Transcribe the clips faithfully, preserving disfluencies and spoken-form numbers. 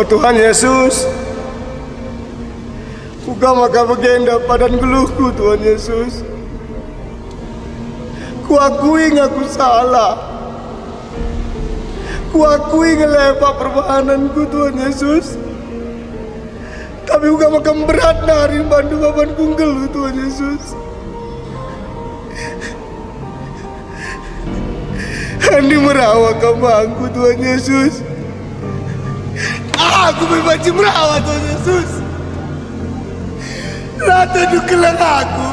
Tuhan Yesus, uga maka bagenda padan geluhku, Tuhan Yesus. Kuakui ngaku salah. Kuakui ngelepak perbahanenku, Tuhan Yesus. Tapi uga maka mberat nari bandu babanku nggeluh, Tuhan Yesus. Andi merawa Kam bangku, Tuhan Yesus. Aku me banci merawa, Tuhan Yesus. La tendu keleng aku.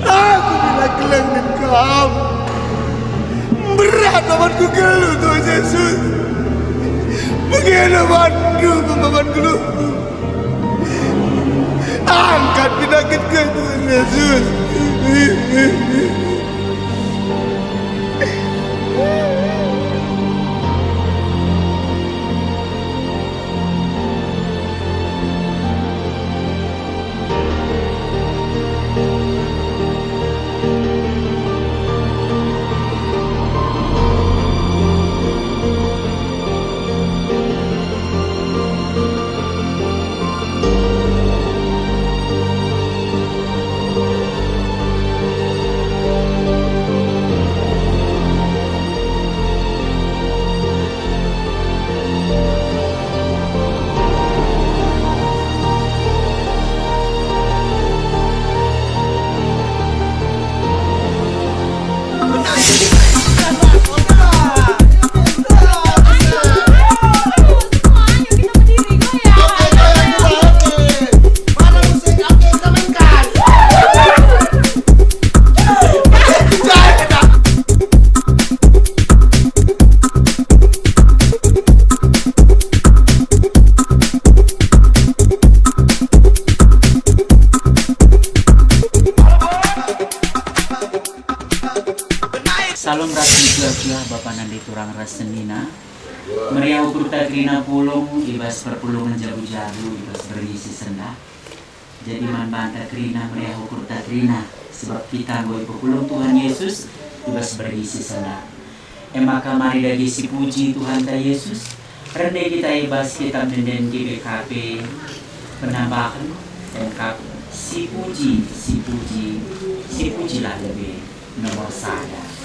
Aku bila keleng nina Kam. Mberat babanku nggeluh, Tuhan Yesus. Bagenda bandu baban geluhku. Angkat penyakitku, Tuhan Yesus. Salom ras mejuah-juah bapa nande turang ras senina. Meriah ukurta kerina pulung i bas perpulungen jabu-jabu i bas berngi si sendah. Jadi man banta kerina meriah ukurta kerina, sebab kita enggo ipepulung Tuhan Yesus i bas berngi si sendah. E maka mari dage sipuji Tuhanta Yesus, rende kita i bas kitab ende-enden G B K P, penambahen, emkap sipuji, sipuji, sipujilah lebe. Nomor sada.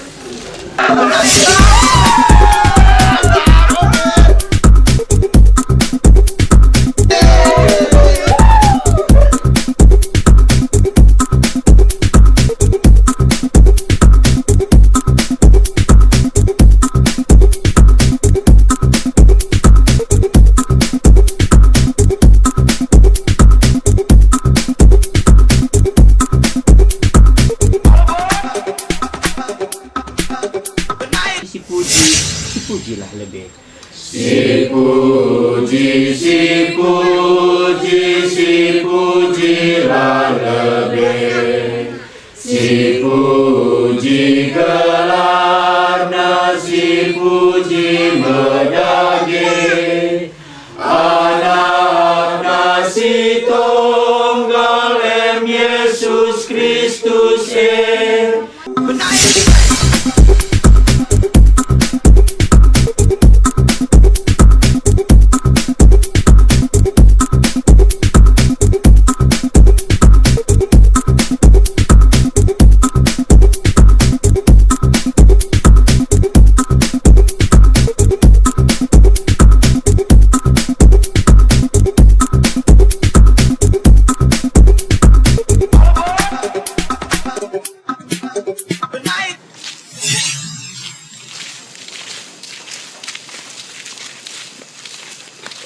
Sipuji, sipujilah lebe. Sipuji, sipuji, sipujilah lebe. Sipuji gelarna, sipuji me dage. Anakna si tunggal em Yesus Kristus e.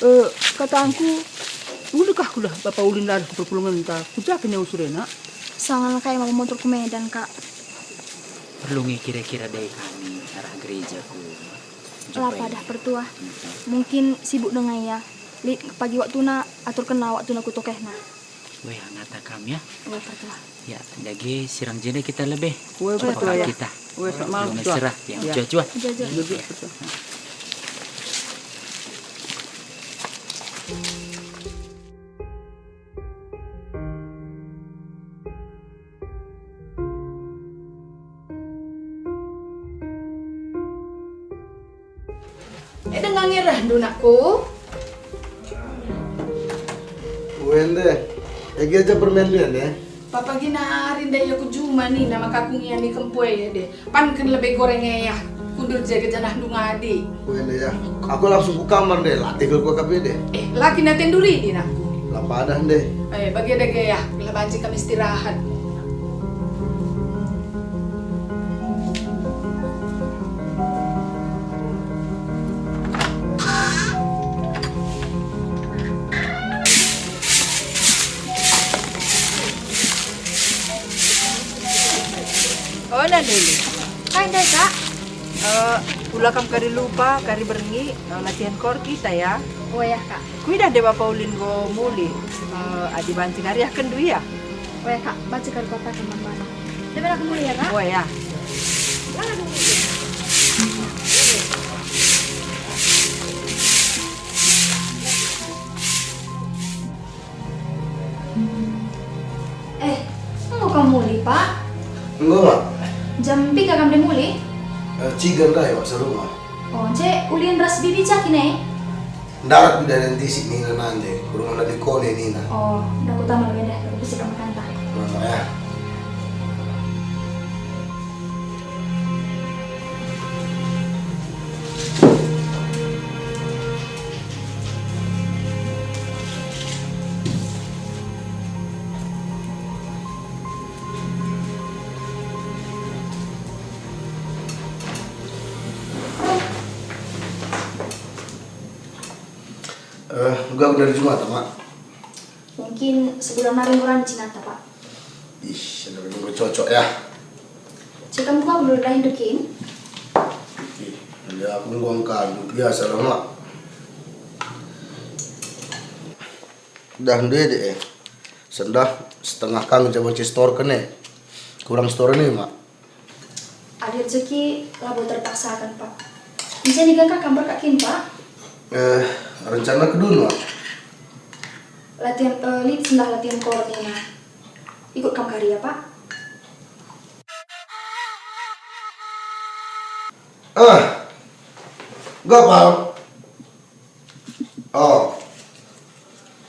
Eh, katangku, enggo dekah kulah bapa ulin lalus ku perpulungenta, ku ja pe ia usurena? Soalna kai mama montor ku Medan, Kak. Perlu nge kira-kira dai kami arah gereja ku. La padah, Pertua. Mhm. Mungkin sibuk denga ia. Lit pagi waktuna, aturkenna waktuna ku tokehna. Weh, ngata kam ya. Weh, Pertua. Ya, dage sirang jenda kita lebe. Weh, Pertua, ya. Kita. Weh, selamat malam, Pertua. Serah, ya, ya. Jua-jua. Jua-jua. Jua-jua, Pertua. Eh, denga nge rehndu, nakku? Ende, ege ja permen dia, ne? Papa gina ari ndai aku juma nina maka aku ngiani kempu ede. Panken lebe goreng e ya. Kundur jaga janah ndungadi. Ende ya. Aku langsung ku kamar deh, latih ku kape deh. Eh, laki na tenduri di aku. La padah deh. Eh, bagi dage ya, la banci kami istirahat. Ola dulu. Kai ndai, Kak? Eh, ula kam kari lupa, kari berngi, eh, latihan kor kita ya. Oh ya, Kak. Kuidah deh Bapa ulin go muli, eh, adi banci kari ah kendu ya. Oh ya, Kak, banci kari kataken man bana. Debe aku muli ya, Kak. Oh ya. Eh, enggo kam muli, Pak? Enggo, Mak. Jam piga kam ndai muli? Eh, ciga ndai, Mak, serumah. Oh, nce ulin ras bibi jaki ne? Ndarat ku dalan tisik nina nande, ku rumah Nabi Kone nina. Oh, nda kutama lebe deh, aku bisi kam kanta. Nah, ya. Eh, uga aku dari Jumat, Mak. Mungkin sebulan nari ngurangi cinta, Pak. Ih, ada enggo cocok ya. Cekam gua dulu lain dukin. Ih, ya aku enggo angka biasa lah, Mak. Dah ndai deh, eh. Sendah setengah kang jaman ci store kene. Kurang store nih, Mak. Adi rezeki labo terpaksakan, Pak. Ise niga ka kam berkat kin, Pak? Eh, rencana kedun, Mak. Latihan, eh, lit sendah latihan kor nina. Ikut kam kari ya, Pak? Ah, gapal. Oh.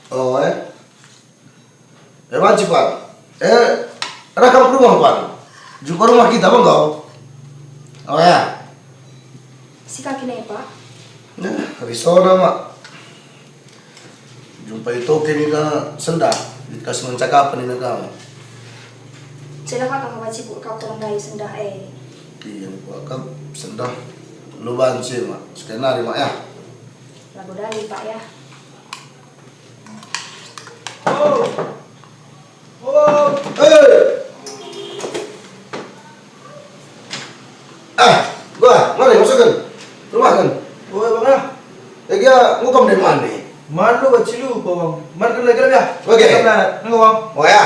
Oh, eh. Eh, banci, Pan. Eh, rah kam ke rumah, Pan. Jumpa rumah kita, bang, kau. Oh, ya. Si kaki ne, Pak? Nah, risona, Mak. Jumpai toke nina sendah, lit kas mencakapen nina kam. Celaka kang banci buat kau tolong ndai sendah, eh. Iya, buat kau sendah. Lu banci, Mak. Sekenari, Mak, ya. Labo dali, Pak, ya. Oh. Oh. Eh. Ah, gua, mari masukkan. Rumah kan? Oh, ya, Bang, ya. Eh, dia ngukam dari mana? Malu, Bang, cilu, Bang. Mari kan lagi, ya. Oke. Kan, enggak, Bang. Oh, ya.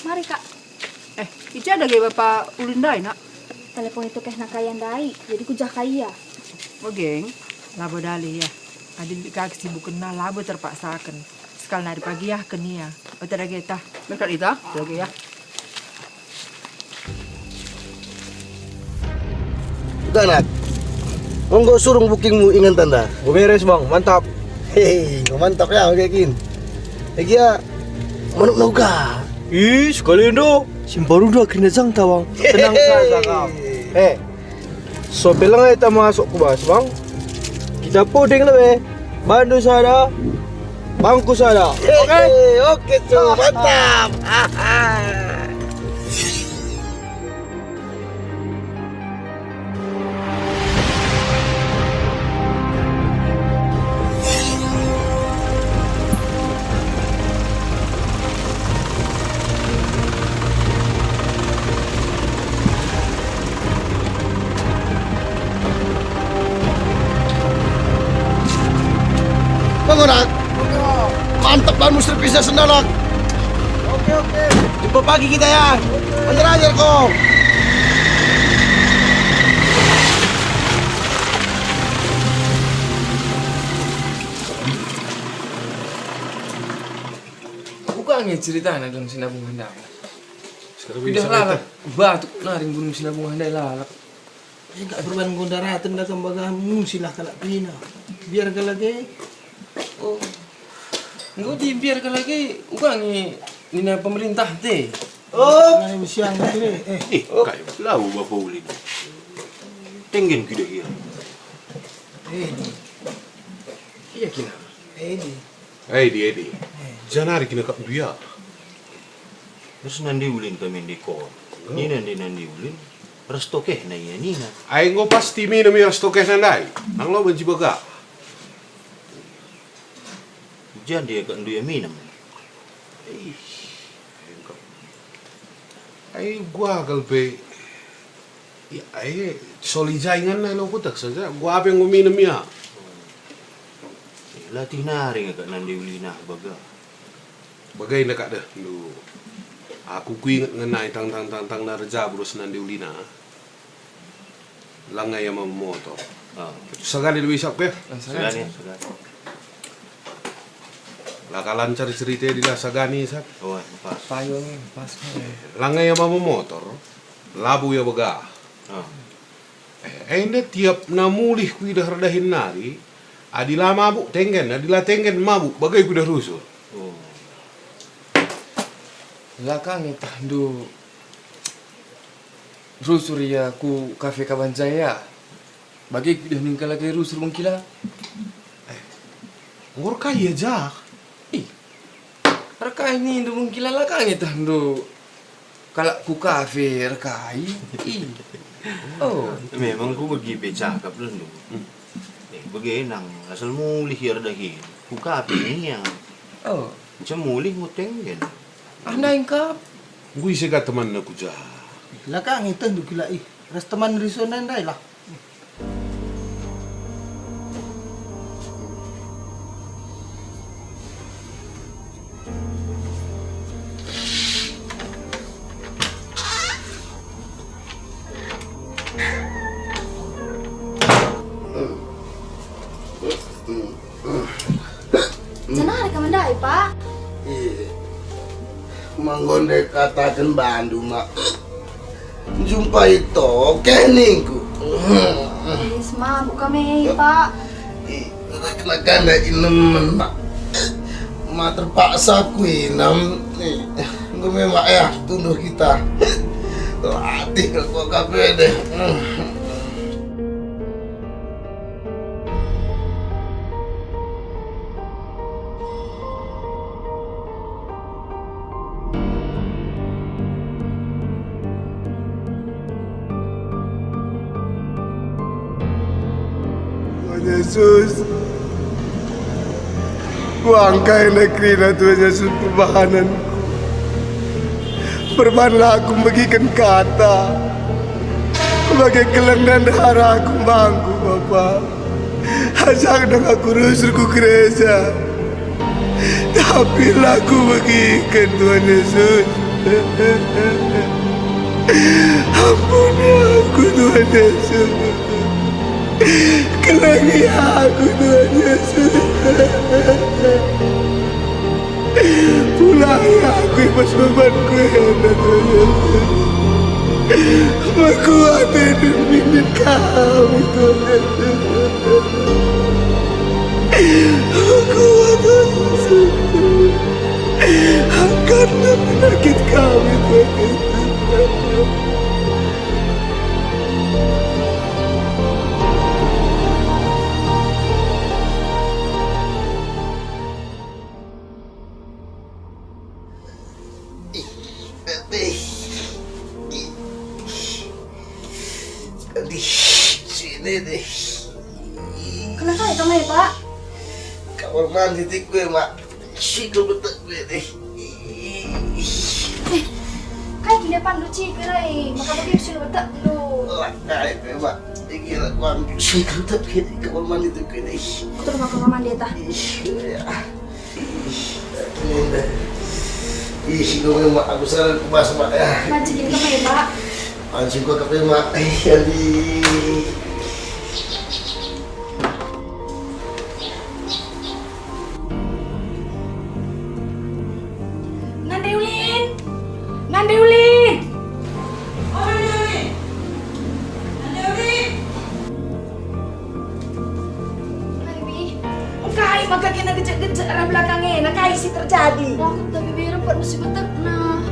Mari, Kak. Eh, i ja dage bapa ulin ndai, Nak? Telepon itu keh naka ia ndai, jadi kujah ka ia. Bage, labo dali ia. Adi lit ka kesibukenna labo terpaksaken. Sekali nari pagi iahken ia. Ote dage tah. Berkat ita, dage ia. Uga, Nak. Enggo surung bookingmu ingan tanda. Enggo beres, Bang. Mantap. Hei, enggo mantap ya, oke kin. Egi ya, manuk nauga. Ih, sekali endo. Simbaru dua kerina jang ta, Bang. Tenang saja kau. Eh, so peleng aja ta masuk ku bas, Bang. Kita puding lebe. Bandu sada, bangku sada. Oke? Oke, tuh, mantap. Bangun, Nak. Mantap banmu servisnya sendanak. Oke, oke. Jumpa pagi kita ya. Oke. Antar ajar kau. Uga nge ceritana dalam sinabung handai. Sekarang Pidah bisa lalap, batu nari gunung sinabung handai lalap. Eh, kak perban enggo ndaraten datang bagah, musilah kalak pina. Biar kalak e. Oh. Enggo dibiar kalak e, uga nge nina pemerintah te. Oh. Nari usiang te, eh. Eh, kai lau bapa ulin. Tenggen kuidah ia. Eh, di. Ia kina. Eh, di. Eh, di, eh, di. Eh. Janari kina kap ndu ia. Terus nande ulin kami ndekor. Oh. Nina nande nande ulin, ras tokehna ia nina. Ai enggo pasti minem ia ras tokehna ndai. Nang lau banci bagah. Ujan dia kak ndu ia minem. Ih, engkau. Ai, guagal pe. Ya, ai, soli jaingan nai lo kutek saja. Gua pe enggo minem ya. Latih nari nge kak nande ulina bagah. Bagai nda kak deh, ndu. Aku kuinget ngenai tang tang tang tang na rejabu ras nande ulina. Langai ama motor. Ah. Sagani lebih isap ke? Sagani, sagani. Laka lancar cerita di la sagani isap. Oh, pas. Payung pas. Langai ama motor. Labu ia bagah. Ah. Eh, enda tiap na mulih kuidah erdahin nari, adi la mabuk tenggen, adi la tenggen mabuk, bagai kuidah rusur. Oh. La ka nge tah ndu rusur ia ku kafe Kabanjaya. Bage kuidah ningkala kai rusur bengkila. Eh, enggo erkai ia jah. Ih, erkai nindu bengkila la ka nge tah ndu kalak ku kafe erkai. Ih. Oh. Memang ku begi pe cakap lendu. Hmm. Eh, bage nang asal mulih ia erdahin. Ku kafe ia. Oh. Cem mulih muteng gen. Ah, ndai kap. Enggo ise ka temanna ku jah. La ka nge tah ndu kila ih. Ras teman risona ndai lah. Janah ka mendai, Pak? Iya. Manggonde kataken bandu, Mak. Njumpai tokeh ningku. Ih, semabuk kami, Pak. Ih, kena-kena inemen, Mak. Ma terpaksa ku inem. Ih, enggo me, Mak, ya, tunduh kita. Latih kal kok kape deh. Tuhan Yesus, kuangkai nda kerina Tuhan Yesus perbahanenku. Perbanlah aku megiken kata, bage keleng dan ndehara aku bangku, Bapa. Ajak deng aku rusur ku gereja, tapi la kubegiken, Tuhan Yesus. Ampuni aku, Tuhan Yesus. Kelengi aku, Tuhan Yesus. Pulai aku i bas bebanku enda, Tuhan Yesus. Mekuat enda nindin kami, Tuhan Yesus. Mekuat, Tuhan Yesus. Angkatlah penyakit kami, Tuhan Yesus. Ih, ih, ih. Aduh, sini deh. Kenapa itu, Mai, Pak? Kamar mandi ti kue, Mak. Sikul betek kue deh. Eh, kai kine pandu cikel ai, maka bagi sikul betek lu. Lah, kai pe, Mak. Iki lah, Mak. Sikul betek kue deh, kamar mandi ti kue deh. Kutu rumah kamar mandi, tah. Iya. Ih, ih, ih, gue memang aku salah ku bas, Mak, ya. Banci gini kemai, Pak. Banci gua kepe, Mak. Ih, Andi. Ande Ulin! Oh, Ande Ulin! Ande Ulin! Hai, Bi. Engkai maka kena gejek-gejek arah belakang ena? Kai si terjadi? Aku tapi Bi rempet musi betekna.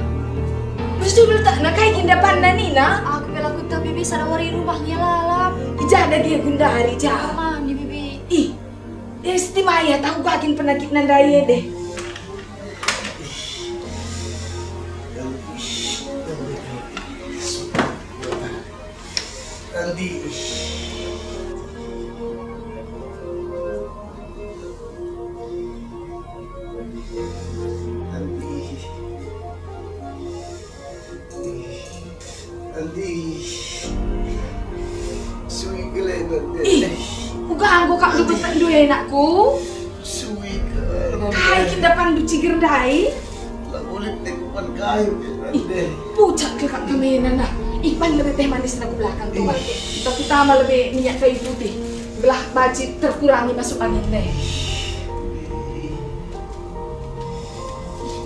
Musi betekna, kai kin dapanna nina? Aku pe la kueteh Bi, sada wari rumah nge lalap. I ja dage gundari ja. Mandi Bi. Ih, Esti Maya, tau ka kin penakitna ndai e deh. Andi. Andi. Andi. Sui kal enda, Andi. Ih, kuga enggo kap betekndu e, nakku? Sui kal enda. Kai kin dapanndu ciger ndai? La lit tekupan kayu, Andi. Ih, pucat kal kap kam ena, nah. Ih, pan lebe teh manisna ku belakang tu, Andi. Terutama lebe minyak kayu putih. Gelah banci terkurangi masuk angin ndai. Ih,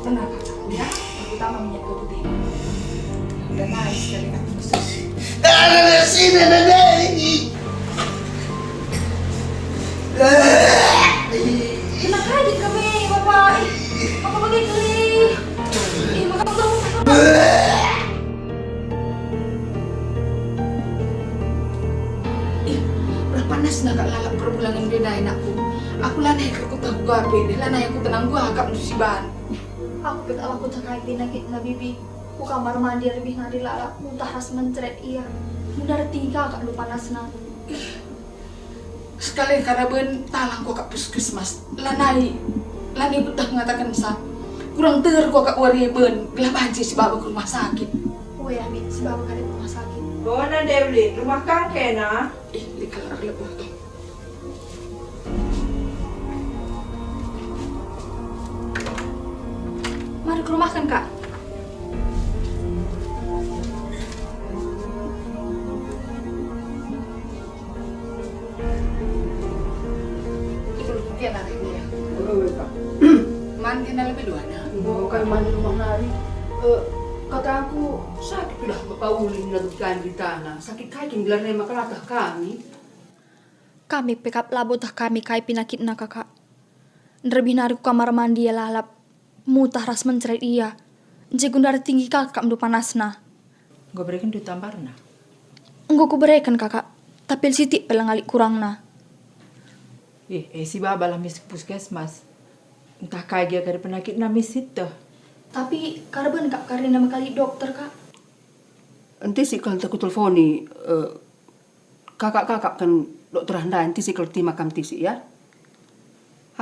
tenang, Kakak, ya. Terutama minyak kayu putih. Udah nice kali, Kak. Ada di sini, ada di. Enak aja kami, Bapak. Ih, apa bagi kali? Ih, makan dulu. Ih, lah panasna kak lalap perbulangen ndai, nakku. Aku lanai kal kueteh uga pe deh, lanai aku tenang uga kap ndu si ban. Aku pe kak la kueteh kai penakitna Bibi. Ku kamar mandi rebihna ndai lalap, mutah ras mencret ia. Mundar tinggi kak ndu panasna. Ih. Sekali karaben talang ku akap puskesmas, lanai, lanai betah ngatakensa. Kurang teher ku akap wari e ben, gelah banci sibaba ku rumah sakit. Ue, Ami, sibaba kade ku rumah sakit. Bona, Deulin, rumah kam kena? Ih, lit kal erlebuh. Mari ku rumahken, Kak. Ibu, dia nari dia. Ue, Kak. Man kena lebih dua na. Enggo kai man rumah nari. Eh, kataku, sakit sudah Bapak Ulin lagu kai beritana. Sakit kai kin gelarna maka latah kami. Kami pe kap labo teh kami kai penakitna, Kakak. Nderbih nari ku kamar mandi ia lalap, mutah ras mencret ia, nje gundari tinggi kal kap ndu panasna. Enggo berekenndu tambarna? Enggo kubereken, Kakak, tapi sitik pe la ngalik kurangna. Ih, e sibaba lah mis puskesmas. Ntah kai gia kari penakitna mis sieteh. Tapi karaben kap karina mekali dokter, Kak. Enti si kal ntah kutelfoni, eh, Kakak-kakak kan dokter ndai, enti si kal tima kam tisi, ya.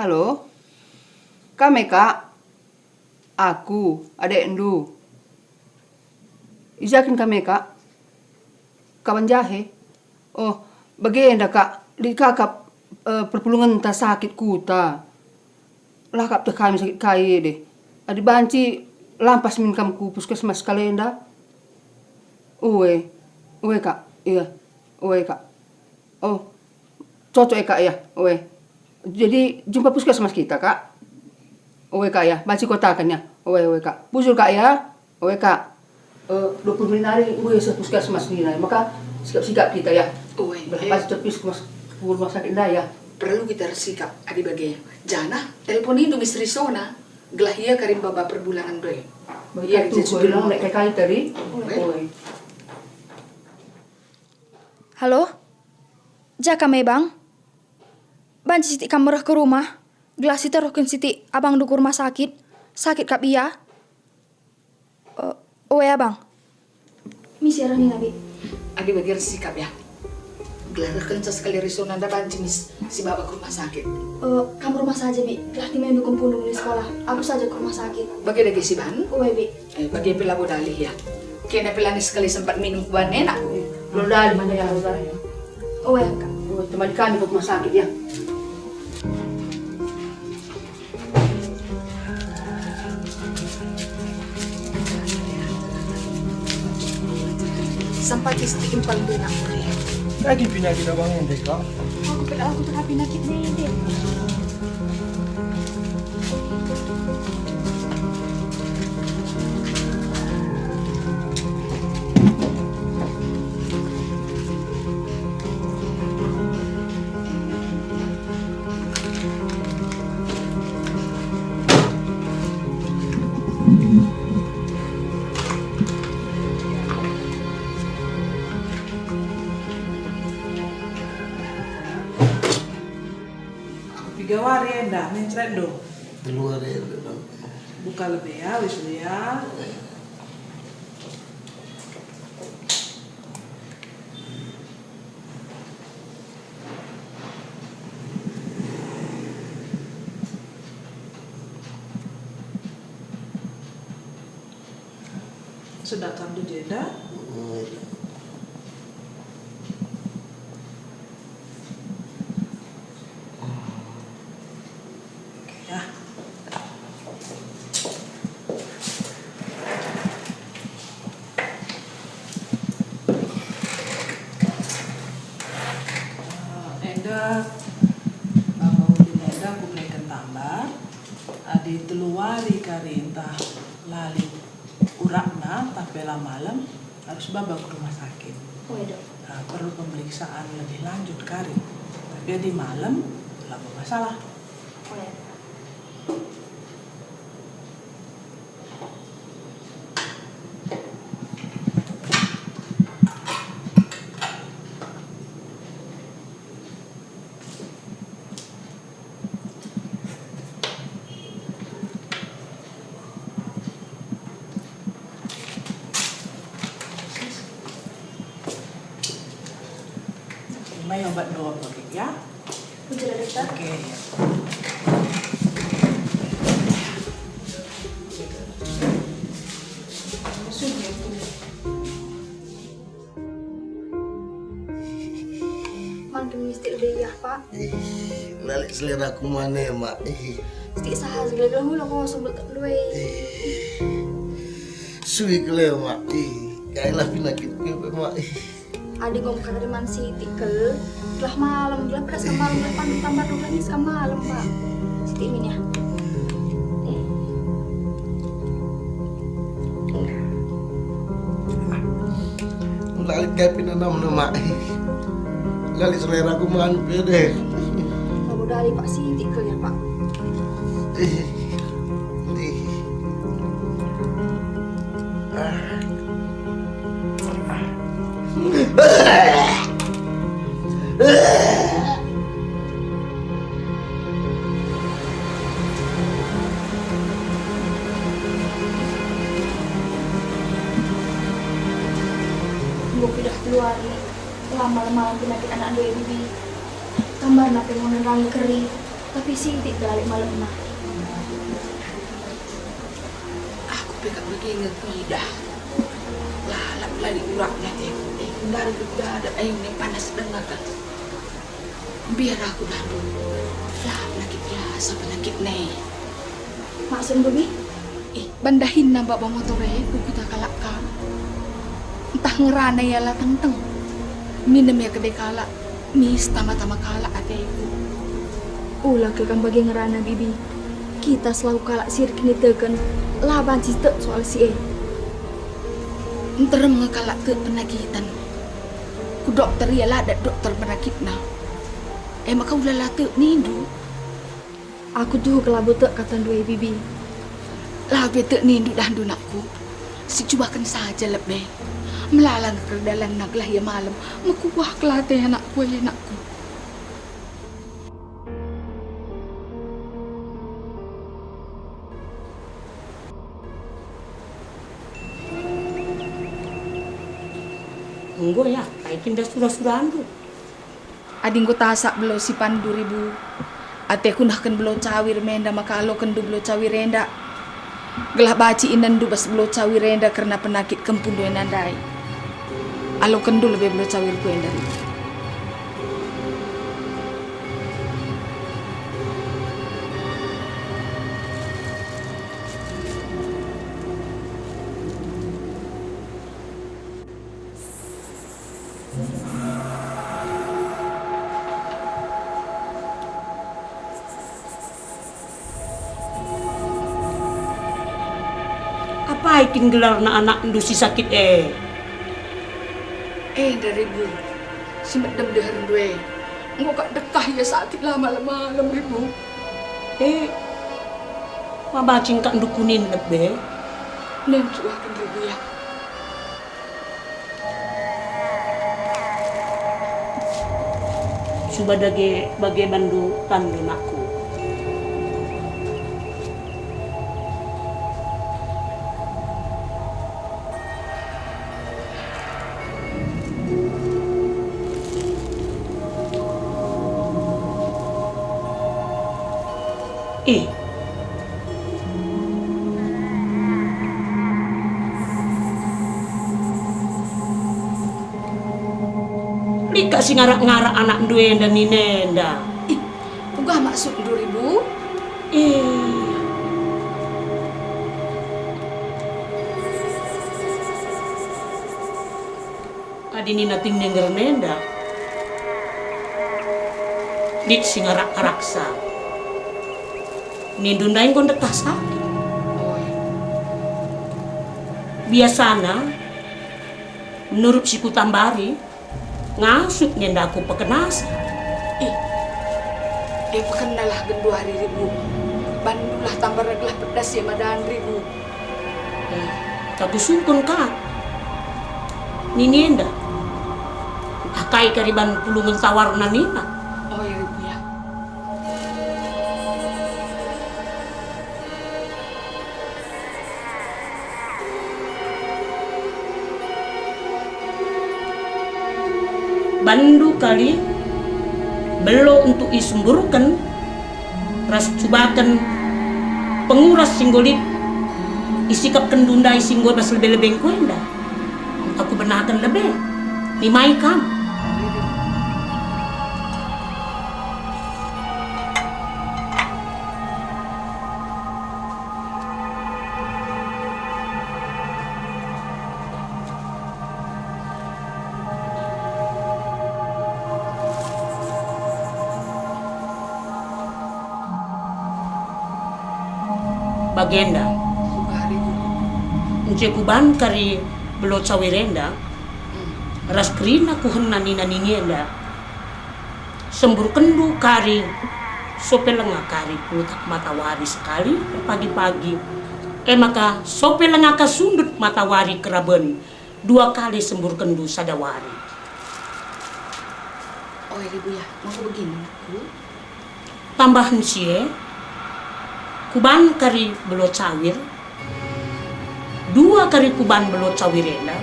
Halo? Kam e, Kak? Aku, adekndu. I ja kin kam e, Kak? Kaban jahe? Oh, bagenda, Kak. Lit ka kap, eh, perpulungenta sakit kuta. Lakap teh kami sakit kai e deh. Adi banci lampas min kam ku puskesmas kal enda. Ue, ue, Kak, iya, ue, Kak. Oh, cocok e, Kak, ya, ue. Jadi jumpa puskesmas kita, Kak. Ue, Kak, ya, banci kataken ya. Ue, ue, Kak. Bujur, Kak, ya. Oe, Kak. Eh, dua puluh menit nari enggo ia seh puskesmas nina, maka sikap-sikap kita, ya. Oe. Berlepas terpis ke mas-, ke rumah sakit ndai, ya. Perlu kita ersikap, adi bage. Janah, telpon indu mis risona, gelah ia karim baba perbulangen doe. Ia kerja tuh, bilang naik kai tadi. Oe. Oe. Halo? Ja kam e, Bang? Banci sitik kam mereh ke rumah, gelah siteruhken sitik abangndu ku rumah sakit, sakit kap ia. Eh, oe, Abang. Misi arah nina, Bi? Adi bage ersikap, ya. Gelah rehkenca sekali risona nda banci mis sibaba ku rumah sakit. Eh, kam rumah saja, Bi. Gelah timendu kempundung di sekolah. Aku saja ke rumah sakit. Bage dage si ban? Oe, Bi. Eh, bage pe labo dalih, ya. Kena pe lanai sekali sempat minum kuban enak. Labo dalih mana ya, labo dalih. Oe, Kak. Oe, temani kami ke rumah sakit, ya. Sampai ke sitik paling enak. Lagi penyakit abang ende, Kak? Aku pe, aku tengah penyakit ni, Dek. Tiga wari enda, mencret do. Telu wari enda, Bang. Buka lebe ya, wis ya. Sedekah tu jenda. Mm. Oke, ya. Eh, enda, Bapa Udin enda kubereken tambah. Adi telu wari kari ntah la lit urakna ntah pe la malem, harus baba ku rumah sakit. Oe, Dok. Nah, perlu pemeriksaan lebih lanjut kari. Tapi adi malem, labo masalah. Oe. Mai obat dua paket, ya. Ujar dokter. Oke, ya. Sudah, ya. Mangkin mistik deh ya, Pak. Ih, la lit seleraku man e, Mak. Ih. Stik saha segala-gala hula kau sebut tak dua. Ih. Sui kele, Mak. Ih, kailah penakit ke, Mak. Ih. Adi ngom kari man sitik kel, gelah malem, gelah pedas kam malem, gelah pandu tambah dua kali kam malem, Pak. Sitik min ya. Nih. Nih. La lit kai pe nanamna, Mak. La lit seleraku man pe deh. Kamu dari Pak sitik kel ya, Pak. Eh, eh. Ah. Ah. Enggo pidah telu wari, la malem-malem penakit anak ndai e, Bibi. Kambarna pe enggo nerangi keri, tapi sitik kel la lit malemna. Aku pe kap bage nge kuidah. Lalap la lit urakna ateku e, nari lit dada e, panas denga kal. Mbiar aku dah, Ndun. La penakit biasa penakit nai. Maksudndu, Bi? Ih, bandahinna baba motor e ku kuta kalak ka. Ntah ngerana ia la tengteng. Minem ia kedai kalak, mis tama-tama kalak ateku. Ula kel kam bage ngerana, Bibi. Kita selaku kalak si erkiniteken, la banci tek soal si e. Nterem nge kalak tek penakiten. Ku dokter ia la dat dokter penakitna. E maka ula la tek nindu. Aku tuhu kel labo tek katandu e, Bibi. La pe tek nindu dahndu, nakku. Sicubaken saja lebe. Melala nge kerdalanna gelah ia malem. Mekuah kel ate anakku e, nakku. Enggo ya, kai kin da sura-surandu? Adi enggo tasak belo si pandu ribu, ateku nehken belo cawir menda maka alokenndu belo cawir enda. Gelah banci inenndu bas belo cawir enda kerna penakit kempundu enda ndai. Alokenndu lebe belo cawirku enda ribu. Apai kin gelarna anakndu si sakit e? Enda ribu, si medem deherndu e. Enggo kak dekah ia sakit la malem-malem ribu. E, maba kin kak ndukunin lebe? Nen cuah kin ribu ya. Suba dage bage bandu tandu, nakku. Kai kap si ngarak-ngarak anakndu enda nina enda? Ih, kuga maksudndu, Ribu? Eh. Adi nina Ting Nengger enda, lit si ngarak-ngaraksa. Nindu ndai enggo ndekah sakit. Biasana, menurut si kutambari, ngasup nge enda aku pekenasa. Ih, e pekenalah genduari, Ribu. Bandulah tambara gelah pedas e madan, Ribu. Eh, tapi sungkun ka. Nina enda. Engkai kari ban pulungen tawarna nina? Oh, iya, Ribu, ya. Bandu kari belo untuk isemburken ras cubaken penguras si enggo lit isikapkenndu ndai si enggo bas lebe-lebengku enda. Aku benaken lebe, nimai kam. Bagenda. Nce kuban kari belo cawir enda, ras kerina kuhena nina nini enda. Semburkenndu kari, sope lenga kari pulutak matawari sekali pagi-pagi. E maka, sope lenga ka sundut matawari keraben, dua kali semburkenndu sada wari. Oi, Ribu ya, maka begini, Ku. Tambahen si e, kuban kari belo cawir, dua kari kuban belo cawir enda,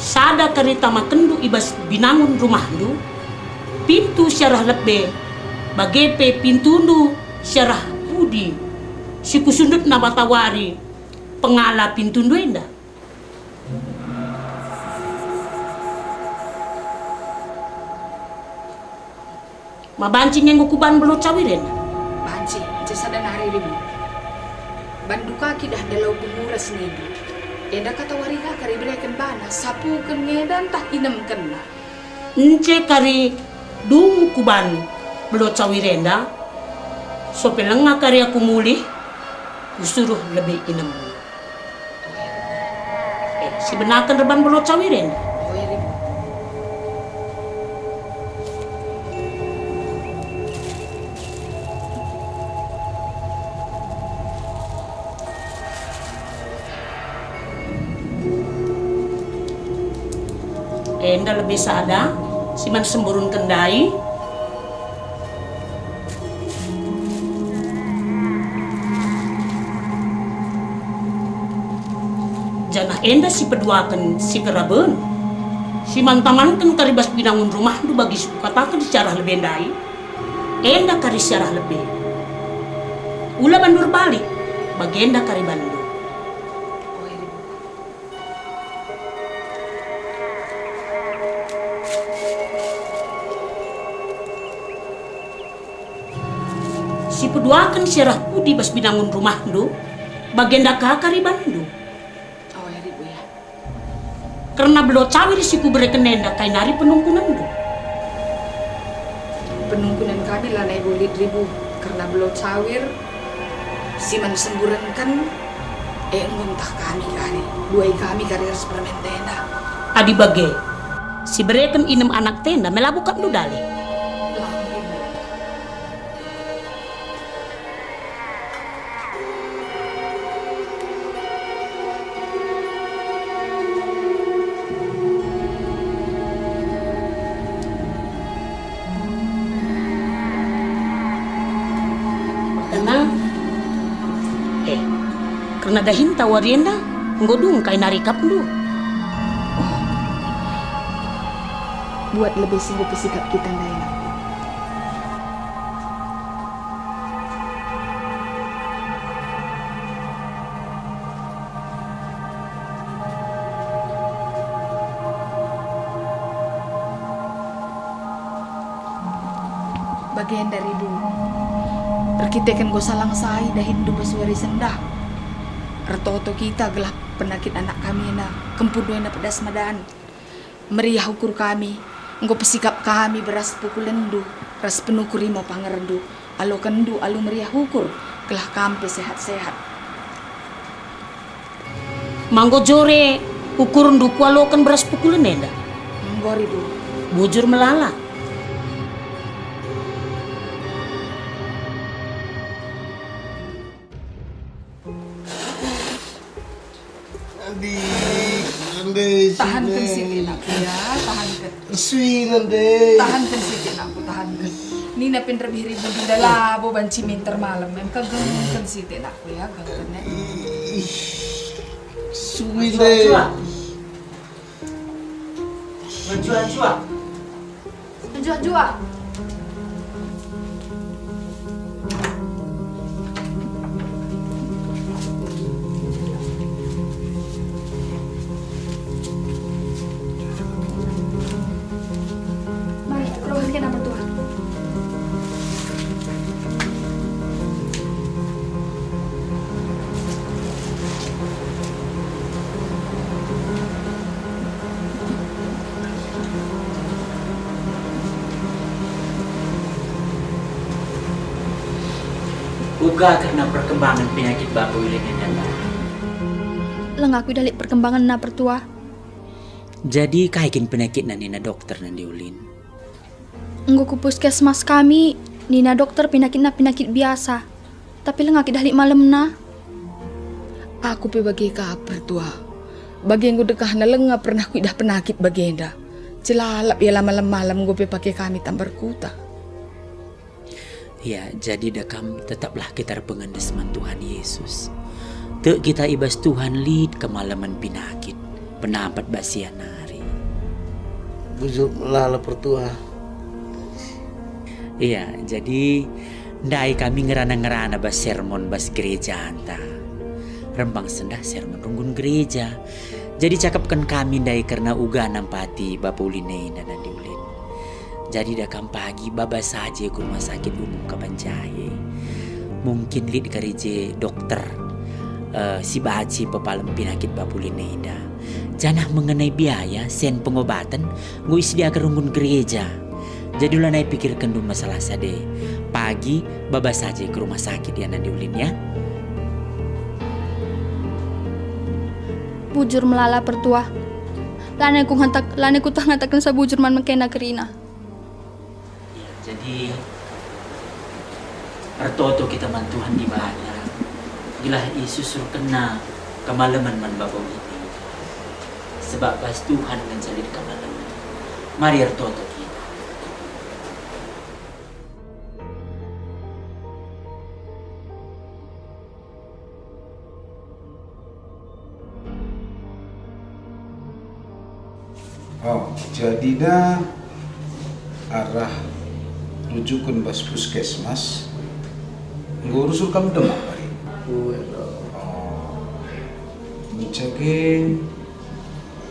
sada kari tamakenndu i bas binangun rumahndu, pintu si arah lebe, bage pe pintundu si arah pudi, si kusundutna matawari pengala pintundu enda. Ma banci nge enggo kuban belo cawir enda? Banci, ncai sada nari, Ribu. Bandu ka kidah ndalau penguras nindu. Enda ka tawari ka kari ibereken bana, sapuken nge enda ntah inemkenna. Ncai kari dung kuban belo cawir enda, sope lenga kari aku mulih, kusuruh lebe inem. Eh, sibenaken reban belo cawir enda. Enda lebe sada, si man semburunken ndai. Janah enda sipeduaken si keraben, si man tamanken kari bas binangun rumahndu bagi si kukataken si arah lebe ndai, enda kari si arah lebe. Ula bandu erbalik, bagenda kari bandu. Sipeduaken si arah pudi bas binangun rumahndu, bagenda ka kari bandu. Oh, ya, Ribu, ya. Kerna belo cawir si kubereken enda kai nari penungkunenndu? Penungkunen kami lanai bolit, Ribu, kerna belo cawir si man semburenken, e enggo ntah kami kari, duai kami kari ras permenta enda. Adi bage, sibereken inem anakta enda me labo kap ndu dalih. Labo, Ribu. Kerna, eh, kerna dahinta wari enda enggo dung kai nari ikapndu. Buat lebe si enggo pesikap kita ndai, Nak. Bagenda rindu. Erkiteken enggo salang sai dahinndu bas wari sendah. Ertoto kita gelah penakit anak kami ena kempundu ena pedas madan. Meriah ukur kami, enggo pesikap kami beras pukulenndu ras penukur imo pangerndu. Alokenndu alu meriah ukur, gelah kam pe sehat-sehat. Ma enggo jore ukurndu kualoken beras pukulen enda? Enggo, rindu. Bujur melala. Adi, nande, tahanken sine. Sitik, nakku, ya, tahanken. Sui, nande. Tahanken sitik, nakku, tahanken. Nina pe nderbih rindu dinda labo banci minter malem, em kagengken sitik, nakku, ya, gengken, ya. Ih, sui, nande. Menjuah-juah. Menjuah-juah. Mari, keluarkan anak mertua. Uga kerna perkembangan penyakit bapa ulin enda? Langa kuidah lit perkembanganna, Pertua. Jadi kai kin penyakitna nina dokter nande ulin? Enggo ku puskesmas kami, nina dokter penyakitna penyakit biasa, tapi langa kuidah lit malemna. Aku pe bage ka, Pertua. Bage enggo dekahna langa pernah kuidah penakit bagenda. Jelalap ia la malem-malem enggo pe pake kami tambar kuta. Ya, jadi da kam tetaplah kita erpengendes man Tuhan Yesus. Tek kita i bas Tuhan lit kemalemen pinakit, penampat bas ia nari. Bujur melala, Pertua. Iya, jadi ndai kami ngerana-ngerana bas sermon bas gerejanta. Rembang sendah sermon runggun gereja. Jadi cakapken kami ndai kerna uga nampati bapa ulin enda nande ulin. Jadi da kam pagi baba saja ku rumah sakit umum Kabanjahe. Mungkin lit kari je dokter, eh, si banci pepalem pinakit bapa ulin enda. Janah mengenai biaya, sen pengobaten, enggo isediaken runggun gereja. Jadi ulanai pikirkenndu masalah sade. Pagi baba saja ku rumah sakit ya nande ulin ya. Bujur melala, Pertua. Lanai kuhantak, lanai kutah ngatakenca bujur man mekena kerina. Ya, jadi ertoto kita man Tuhan Dibata, gelah isusurkenNa kemalemen man bapa ulin. Sebab bas Tuhan ngenca lit kemalemen. Mari ertoto kita. Oh, jadina arah rujuken bas puskesmas, enggo rusur kam Demak, Mari? Ue, toh. Oh. Mencage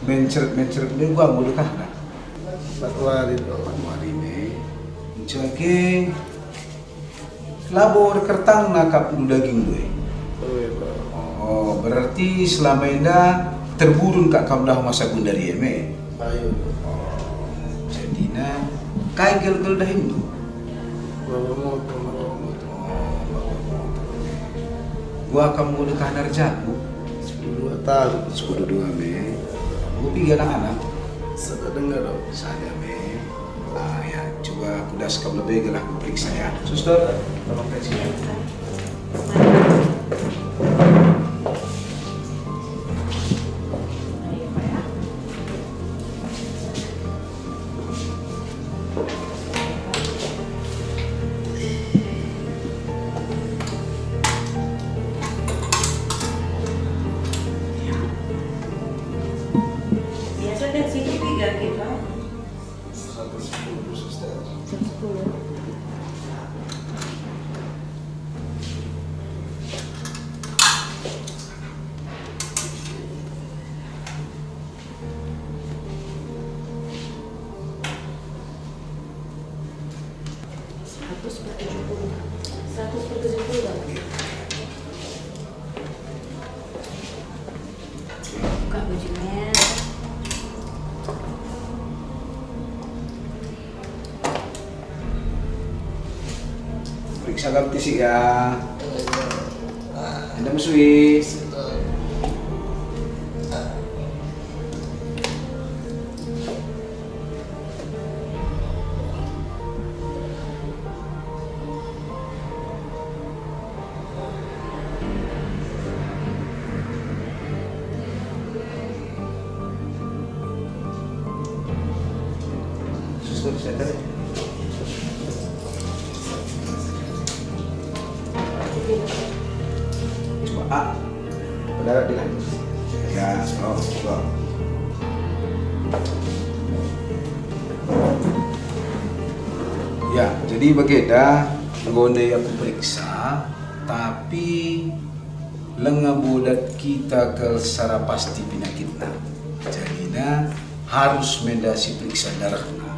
mencret-mencret me gua enggo dekahna. Empat wari, toh. Empat wari me. Mencage Labo erkertangna kap ulu dagingndu e. Ue, toh. Oh, berarti selama enda terburun kap kam dahu masa gundari e me? Ayo. Oh, jadina kai gelgel dahinndu? Baba motor. Oh, baba motor. Gua kam enggo dekahna erjaku? Sepuluh dua tahun. Sepuluh dua me. Enggo piga anak-anak? Sada denga, toh. Sada me. Ah, ya, coba kudas kam lebe gelah kuperiksa, ya. Suster, tolong periksa, ya. Biasa tensinya tiga gitu. Seratus sepuluh, suster. Seratus sepuluh. Seratus Buka bajunya. Periksa kam tisik ya. Enda mesui. Suster, saya tarik. Coba, ah. Saudara, dilanjut. Ya, oh, oh. Ya, jadi bagenda enggo ndai aku periksa, tapi langa bodat kita kal sara pasti penakitna. Jadina harus menda siperiksa darehna.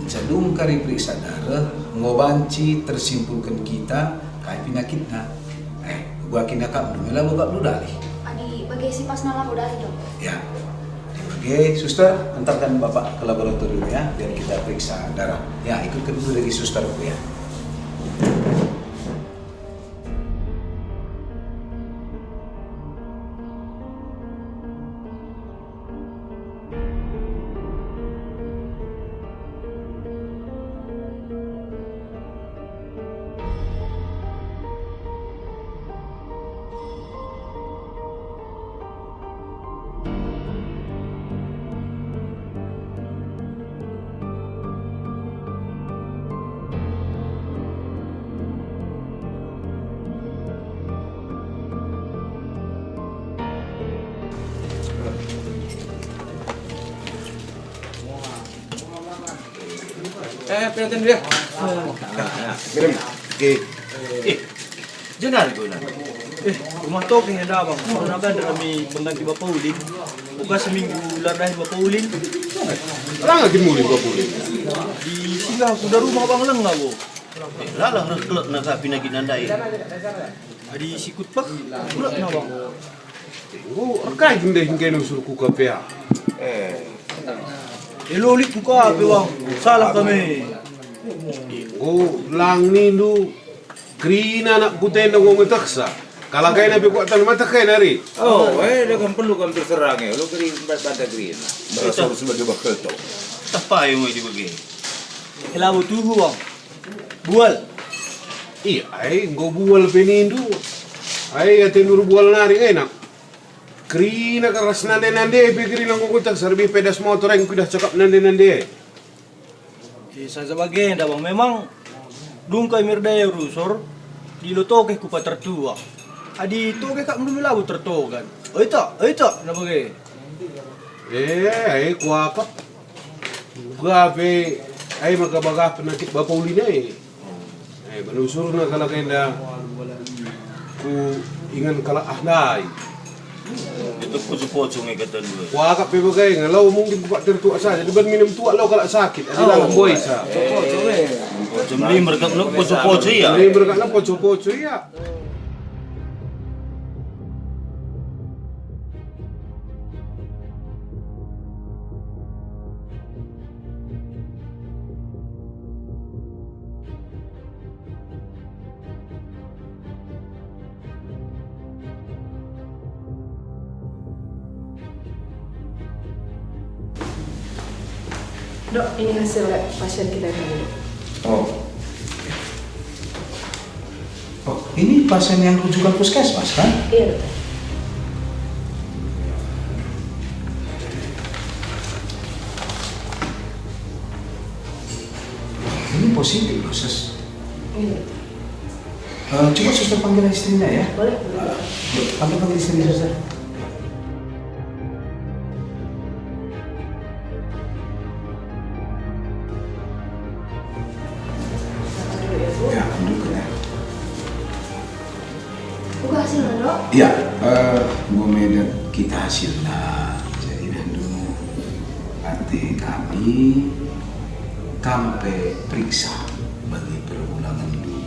Enca dung kari periksa dareh, enggo banci tersimpulken kita kai penakitna. Eh, uga kin akapndu me labo akapndu dalih. Adi bage sipasna labo dalih, Dok. Ya. Adi bage, suster, antarkan Bapak ke laboratorium ya, biar kita periksa darah. Ya, ikutken dulu lagi susterku ya. Eh, penonton dia. Minum. Oke. Eh, jenari guna. Eh, rumah toke enda, Bang. Pernah kan rami pengganti Bapak Ulin. Buka seminggu ular dahin Bapak Ulin. Langa kin mulih Bapak Ulin? Di singgah kuda rumah Bang Leng, Bang. Eh, lalah reh kelekna ka pinagitna ndai. Adi sikut peh, kelekna, Bang. Enggo erkai gendeh engkai nusur ku ka pe. Eh. Elo lit ku ka pe, Bang. Salah kami. Enggo lang nindu kerina anak kutenda enggo ngetehsa. Kalak kai na pe kuaktan mateh kai nari. Oh, eh, dah kam perlu kam terserang, eh. Lo keri banta kerina. Merasa sebagai bakal tau. Tah payo ngai di bage. Elabu tuhu, Bang. Bual. Iya, ai, enggo bual pe nindu. Ai, atendu erbual nari, enak. Kerina keras nande-nande pe kerina enggo kueteh, serbi pedas motor ai kuidah cakap nande-nande. Eh, saja bagenda, Bang. Memang dung kai mirda e rusur, dilo toke kupa tertua. Adi toke kap ndulu labo tertogan. Oi tak, oi tak, na bage. Eh, ai, kuakap. Uga pe, ai maka bagah penakit Bapa Ulin e. Eh, benusurna kalak enda ku ingan kalak ah ndai. Itu poco-poco nge kata dua. Kuakap pe bage nge, lau mungkin kupak tertuak saja, deban minem tuak lau kalak sakit, adi lalap boisa. Poco-poco, eh. Poco melimer kap nuk poco-poco, iya. Melimer kap nuk poco-poco, iya. Dok, ini hasil lab pasien kita yang tadi, Dok. Oh. Oh, ini pasien yang rujukan puskesmas, kan? Iya, Dokter. Ini positif, loh, Sus. Iya, Dokter. Eh, coba suster panggil istrinya, ya. Boleh, boleh. Eh, panggil, panggil istri suster. Dulu ya, Bu. Ya, duduk ya. Uga hasilna, Dok? Ya, eh, enggo me dat kita hasilna. Jadi, dah dulu ate kami kam pe periksa bagi perulangenndu.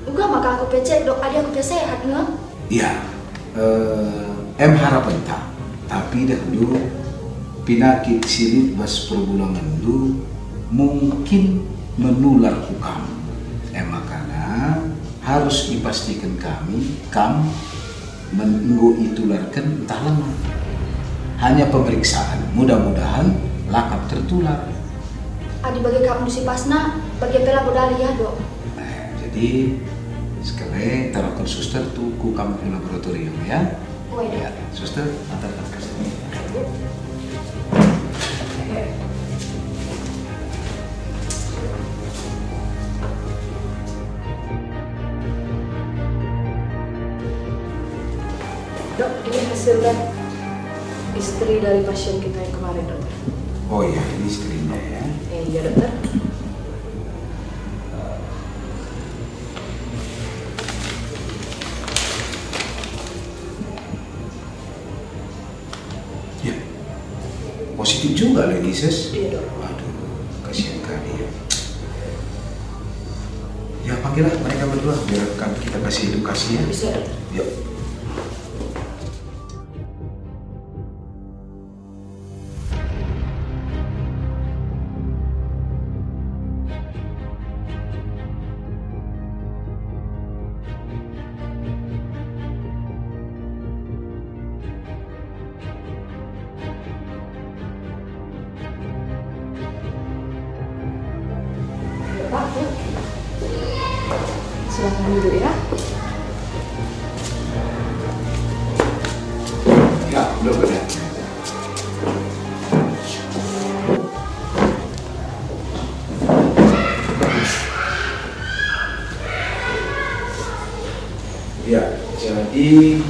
Uga maka aku pe cek, Dok, adi aku pe sehat nge? Iya, eh, em harapenta. Tapi dah du, pinakit si lit bas perbulangenndu mungkin menular ku kam. E makana harus ipastiken kami, kam men enggo itularken ntah langa. Hanya pemeriksaan, mudah-mudahan la kam tertular. Adi bage kap ndu si pasna, bage pe labo dali ya, Dok. Eh, jadi, sekali taruhken suster tu ku kam ku laboratorium, ya. Oh, iya. Ya, suster, antarkan ke sini. Dok, ini hasil tes istri dari pasien kita yang kemarin, Dokter. Oh iya, ini istrinya ya. Eh, iya, Dokter. Ya, positif juga lagi, Ses. Iya, Dok. Waduh, kasihan kali ya. Ya, panggillah mereka berdua, biar kami, kita kasih edukasi ya. Bisa, Dok. Yuk. Pak, Bu. Silakan duduk ya. Ya, duduk ya. Ya, jadi,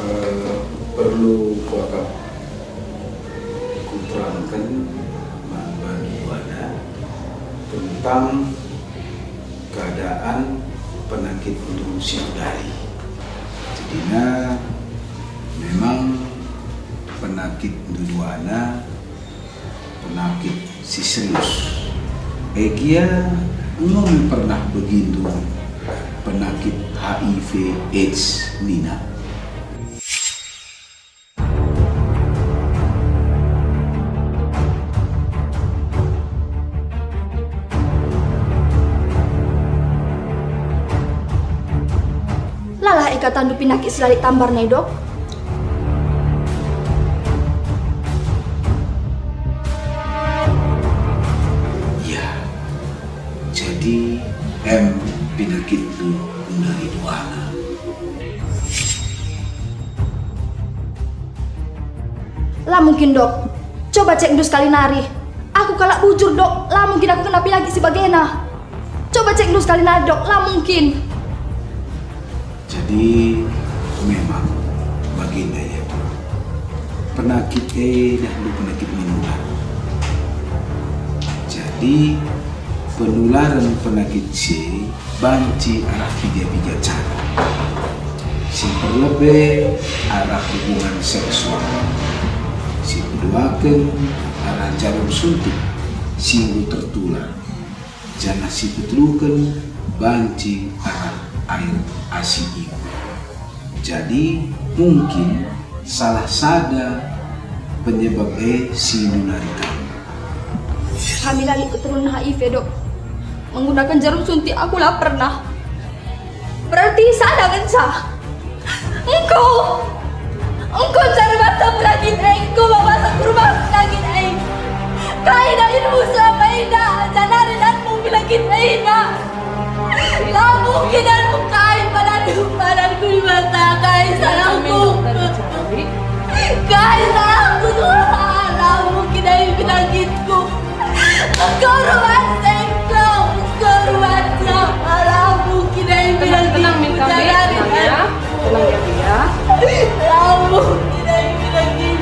eh, perlu kuakap kuterangken man bandu wada tentang keadaan penakitndu si kudari. Jadina memang penakitndu duana penakit si serius. E gia enggo me pernah begindu penakit H I V AIDS nina? Lalah e katandu pinakit si la lit tambarna e, Dok? Ya, jadi em pinakitndu nari duana. La mungkin, Dok. Coba cekndu sekali nari. Aku kalak bujur, Dok. La mungkin aku kena pinakit si bagena. Coba cekndu sekali nari, Dok. La mungkin. Jadi, memang bagenda ia, Dok. Penakit e dah ndu penakit menular. Jadi, penularen penakit si e banci arah piga-piga cara. Si perlebe arah hubungan seksual. Si peduaken arah jarum suntik si enggo tertular. Janah si peteluken banci arah air asi ibu. Jadi, mungkin salah sada penyebab e si nulari kam. Kami la lit keturunan H I V, Dok. Menggunakan jarum suntik aku la pernah. Berarti sada ngenca. Engko! Engko ncar basa penakit e, engko basa kurma penakit e. Kai dahinmu selama enda, janari danmu penakit e, Mak? La mungkin aku kai padanku, padanku di mata, kai salahku. Kai salahku, Tuhan, la mungkin ai penakitku. Engko ruas engko, engko ruas, la mungkin ai penakitku. Tenang, tenang, Min, kami, tenang ya. Tenang ya, Bu, ya. La mungkin ai penakitku.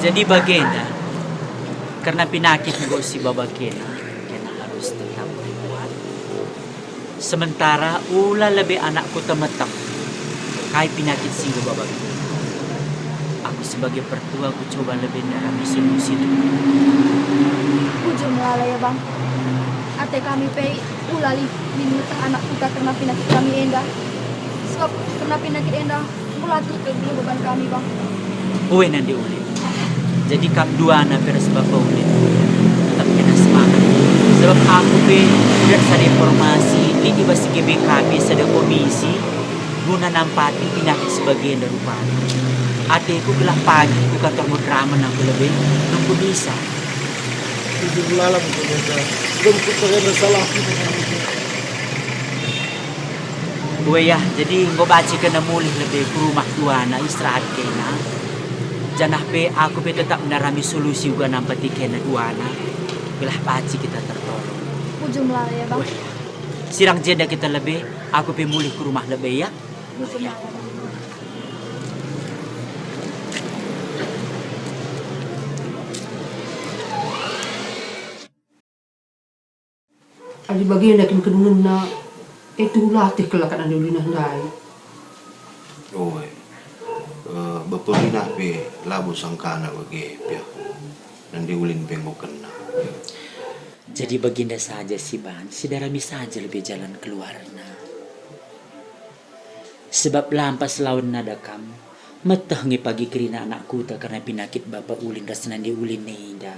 Jadi bagenda, kerna pinakit enggo sibaba kena, kena harus tetap kuat. Sementara ula lebe anakku temetep, kai pinakit si enggo baba kena. Aku sebagai pertua kucoba lebe ndarami solusi tu. Bujur melala ya, Bang. Ate kami pe ula lit min meteh anak kuta kerna pinakit kami enda. Sebab kerna pinakit enda, Kulatih kal beban kami, Bang. Ue nande ulin. Jadi kam duana pe ras bapa ulin tetap kena semangat. Sebab aku pe udah sada informasi lit i bas G B K P sada komisi guna nampati pinakit si bagenda rupana. Ateku gelah pagi ku kantor Mudramen aku lebe nungkun isa. Tujuh belalam ku desa. Belum ku terima salah. Buaya, jadi enggo banci kena mulih lebe ku rumah duana, istirahat kena. Janah pe aku pe tetap ndarami solusi uga nampati kena duana. Gelah banci kita tertolong. Ujung melala ya, Bang. Buaya. Sirang jenda kita lebe, aku pe mulih ku rumah lebe ya. Ujung melala, Bang. Adi bagenda kin kedungenna, e tuhu latih kal akap nande ulina ndai. Oe, eh, bapa ulina pe labo sangkana bage piahku. Nande ulin pe enggo kena. Jadi bagenda saja si banci, sidarami saja lebe jalan keluarna. Sebab lampas lawanna da kam, meteh nge pagi kerina anak kuta kerna pinakit bapa ulin ras nande ulin enda.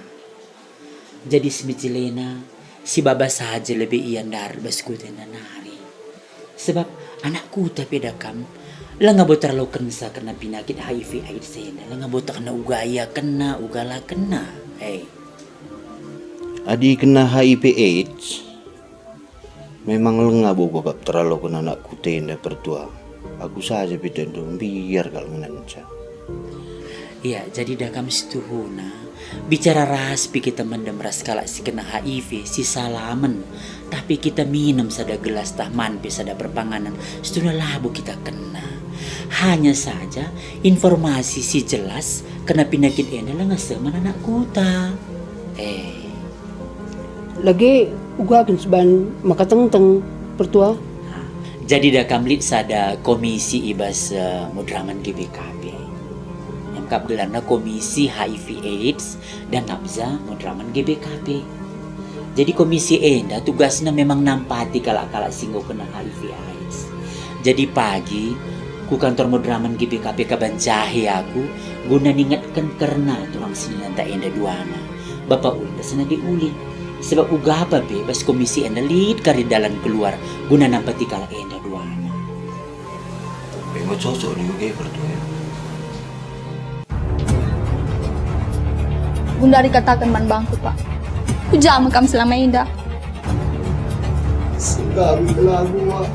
Jadi semicilena, sibaba saja lebe ia ndarat bas kuta enda nari. Sebab anak kuta pe da kam, langa bo terlalu kensa kerna pinakit H I V AIDS enda, langa bo tekna uga ia kena, uga la kena. Eh. Adi kena H I V AIDS, memang langa bo kuakap teraloken anak kuta enda pertua. Aku saja pe tentu mbiar kal ngenca. Ia, jadi da kam situhuna, bicara ras pe kita mendem ras kalak si kena H I V, si salamen, tapi kita minem sada gelas tah man pe sada perpanganen, situhuna labo kita kena. Hanya saja informasi si jelas kena pinakit enda langa seh man anak kuta. Eh. Lage uga kin siban maka tengteng, pertua? Jadi da kam lit sada komisi i bas, eh, Mudramen G B K P. Nangkap gelarna Komisi H I V AIDS dan Nafsa Mudramen G B K P. Jadi komisi enda tugasna memang nampati kalak-kalak si enggo kena H I V AIDS. Jadi pagi, ku kantor Mudramen G B K P kaban jahe aku guna ningetken kerna turang seninanta enda duana. Bapa ulin ras nande ulin. Sebab uga pe bas komisi enda lit kari dalan keluar guna nampati kalak enda duana. Pe enggo cocok ning bage pertua. Gundari kataken man bangku, Pak. Kuja me kam selama enda? Sekami kelakuan.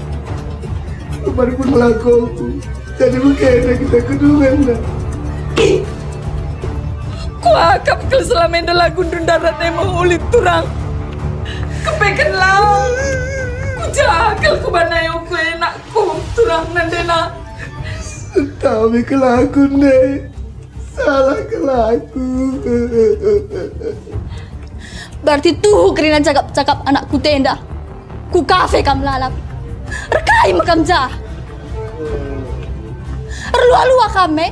Kemarin pun kelakuanku. Jadi mekena kita kedungenna. Kuakap kal selama enda lagundu ndarat e me ulin turang. Kepeken la. Kuja kal kubanai uku enakku turang nandena. Sekami kelakuan e. Salah kelaku. Berarti tuhu kerina cakap-cakap anak kuta enda. Ku kafe kam lalap. Erkai me kam ja. Erlua-lua kam me.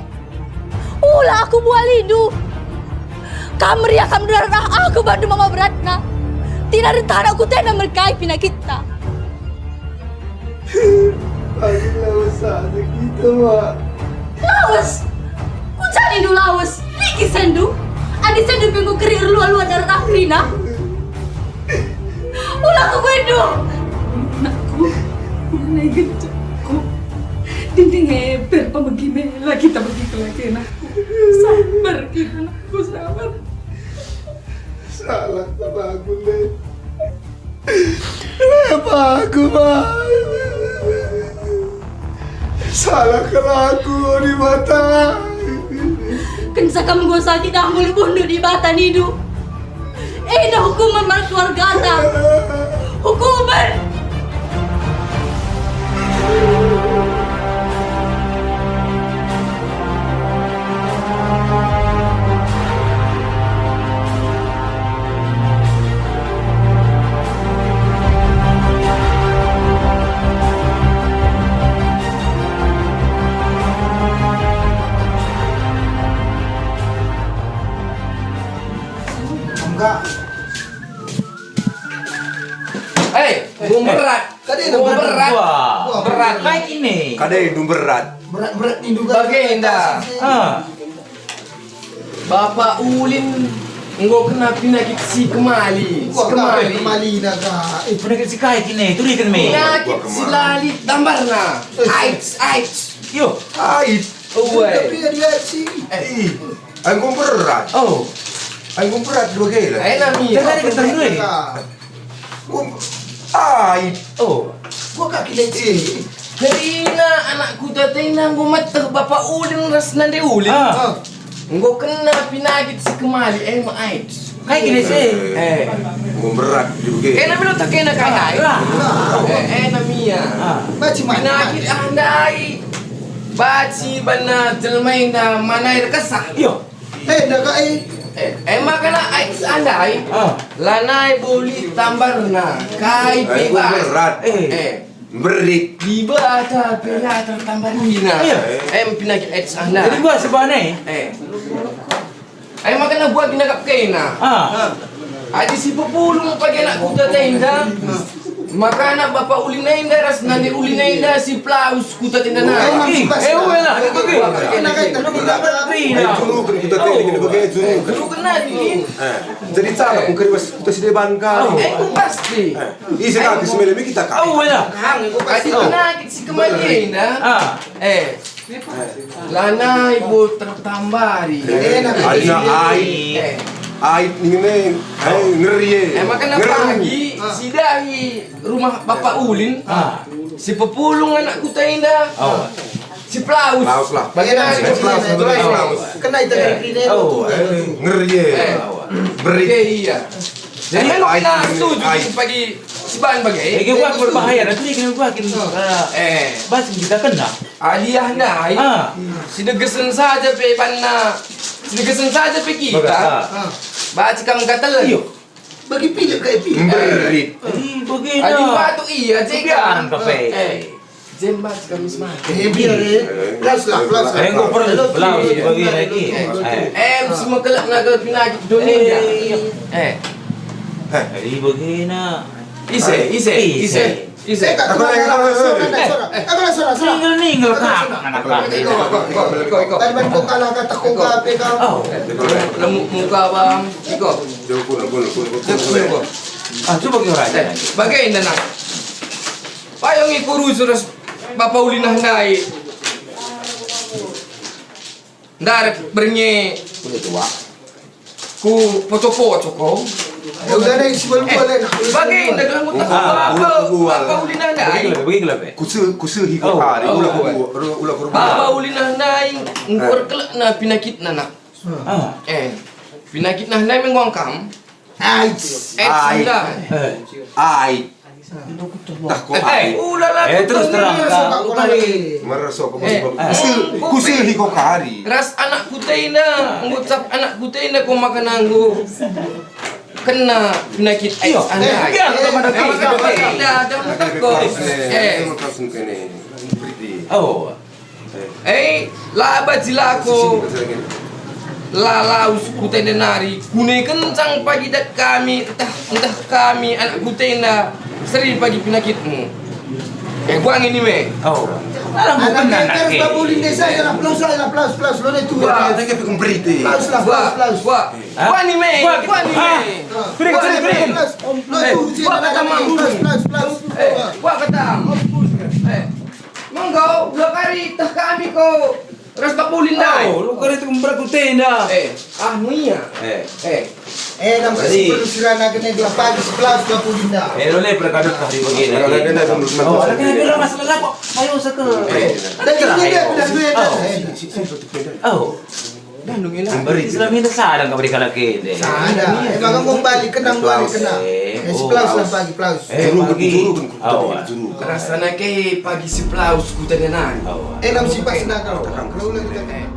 Ula aku bualindu. Kam meriah kam darat ah aku bandu mama beratna. Tina rentah anak kuta enda merkai pinakitta. Pagi lawes saja kita, Mak. Lawes? Kuja nindu lawes? Niki sendu? Adi sendu pe enggo keri erlua-lua darat ah kerina. Ula kukuindu. Anakku, mana gencepku. Dinding eber pemegi mela kita begi kelakena. Sabar kita, anakku, sabar. Salah apa aku, Nek? Kenapa aku, Bang? Salah kelaku di mata. Kenca kam enggo sakit ah nggo lebuhndu di mata nindu. Enda hukumen man keluargata. Hukumen! Kai kine? Kadai ndu berat. Berat-berat nindu kan. Bagenda. Ah. Bapa Ulin enggo kena pinakit si kemali, si kemali. Kemali na ka. Eh, penakit si kai kine? Turiken me. Penakit si la lit tambarna. Eh. AIDS, AIDS. Yo. AIDS. Uwe. Tapi ada AIDS si. Eh. Ih. Enggo berat. Oh. Enggo berat dua kilo. Enak mi. Jangan ada kentang dulu. Gua, ai. Oh. Gua kaki lecet. Kerina anak kuta enda enggo meteh Bapa Ulin ras Nande Ulin. Ah. Enggo kena pinakit si kemali, eh, ma AIDS. Kai kine si? Eh. Enggo berat juga. Kena melo tak kena kai ai. Ah. Eh, eh, namia. Ah. Baci mati. Pinakit ah ndai. Baci banna jelma enda manai erkesah. Iyo. Eh, enda kai? Eh, eh, maka na AIDS ah ndai. Ah. Lanai boli tambarna. Kai pe berat. Eh. Eh. Mberit. Dibata pe la tertambarina. Iya. Eh, pinakit AIDS ah ndai. Jadi gua sebane. Eh. Eh, maka na gua kena kap kena. Ah. Adi si pepulung pagi anak kuta enda. Maka anak Bapa Ulin enda ras Nande Ulin enda si pelawes kuta enda na. Ih, eh, uwe lah. Kena kai terpindah. Ai juru kena kuta enda kena bage juru. Juru kena, Din. Eh, jadi cara ku keriwas kuta si deban kau. Eh, ku pasti. Eh, isi kaki si melemi kita kau. Oh, uwe lah. Adi kena si kemali enda. Ah. Eh. Lanai bo tertambari. Eh, adina ai. Eh. Ai ngene, ai ngeri e. Eh, maka na pagi sidahi rumah Bapa Ulin. Ah. Si pepulung anak kuta enda. Oh. Si pelawes. Pelawes lah. Bagaimana si pelawes? Kena ita kena. Oh, eh, ngeri e. Eh. Beri. Iya. Jadi, memang ai, kena setuju ai. Pagi si bahan bagi. Eh, gua berbahaya, nanti kena gua kin. Eh. Bas kita kena. Aliah ndai. Ah. Sidegesen saja pe banna. Sidegesen saja pe kita. Baga, ah. Baci kam gatel. Iyo. Bagi pijak kai pijak. Mberit. Ih, begini. Adi batu iya, je. Biaran ka pe. Eh. Jembat kami semua. Eh, biar, eh. Plus lah, plus lah. Eh, enggo perlu, plus, bagi lagi. Eh. Em, semua kelak naga pinakit dunia. Eh. Eh. Eh, begini. Ise, ise, ise. Ise. Eh, kak, kemana? Sora, sora. Eh, kemana sora, sora? Ninggel, ninggel, kak. Anak kak. Iko, iko, iko, iko, iko. Tadi ban kau kalah kata kau kape kau. Oh. Lemuk muka, Bang. Iko. Ah, coba kita raja. Eh, bagaimana, nak? Payung iku rusu ras Bapa Ulin ah ndai. Ndarek bernye. Udah tua. Ku poco-poco ko. Ya udah deh, si bal-bal, eh, bagi ndak kamu tak apa, apa, apa ulina ndai. Begini, begini, begini. Kuse, kuse hiko hari, oh, ula, oh, kubu, ula, ula kurban. Apa ulina ndai, eh, ngkur kelek na pinakit na nak. Ah. Eh, pinakit na ndai mengguang kam. Ai. Eh, ai. Sudah. Eh. Ai. Dah ko ai. Eh, ulala, eh, terus terang. Merasa ko, eh, kuse, kuse hiko hari. Ras anak kuta enda, ngucap anak kuta enda ko maka nanggo kena penyakit AIDS. Iyo. Anak. Eh, iya, sama ada. Tidak, tidak, tidak. Eh. Oh. Eh, laba cilako. La lawes kuta enda nari, kune kencang pagi dat kami, ntah, ntah kami anak kuta enda seri pagi penakitmu. Eh, kuang ini me. Oh. Anak kuta enda nari. Babulin desa ya, plus, plus, plus, lo itu. Wah, kita ke pemberiti. Plus, plus, plus, plus. Wah, wah. Hah? Kuang ini me, kuang ini me. Berikan, berikan. Plus, plus, plus, plus. Eh, kuang kata. Eh. Mengko, dua kali teh kami ko ras Babulin ndai. Oh, lu kali tu mberkutenda. Eh, ah, nuia. Eh. Eh. Eh, nam si perlu sirana kene gelah pagi sebelas Babulin ndai. Eh, lu le perkadut tah di begini. Oh, ada kena bilang masalah kok. Ayo, sekel. Eh. Dan ini dia, dia, dia, dia. Oh. Islam ini sadang kau beri kalak ende. Sada. Eh, maka mau balik kena, balik kena. Eh, plus lah pagi, plus. Eh, pagi. Rasana ke pagi si plus kuta denai. Eh, nam si pas nak kau. Kau lagi tak.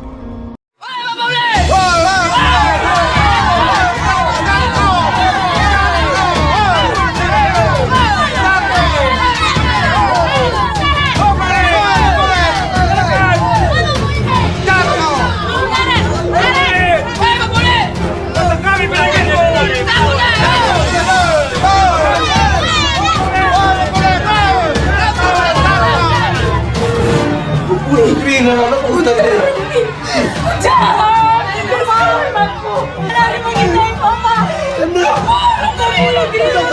Jahat! Dari mengintai Papa! Tenang! Tenang, tenang, tenang,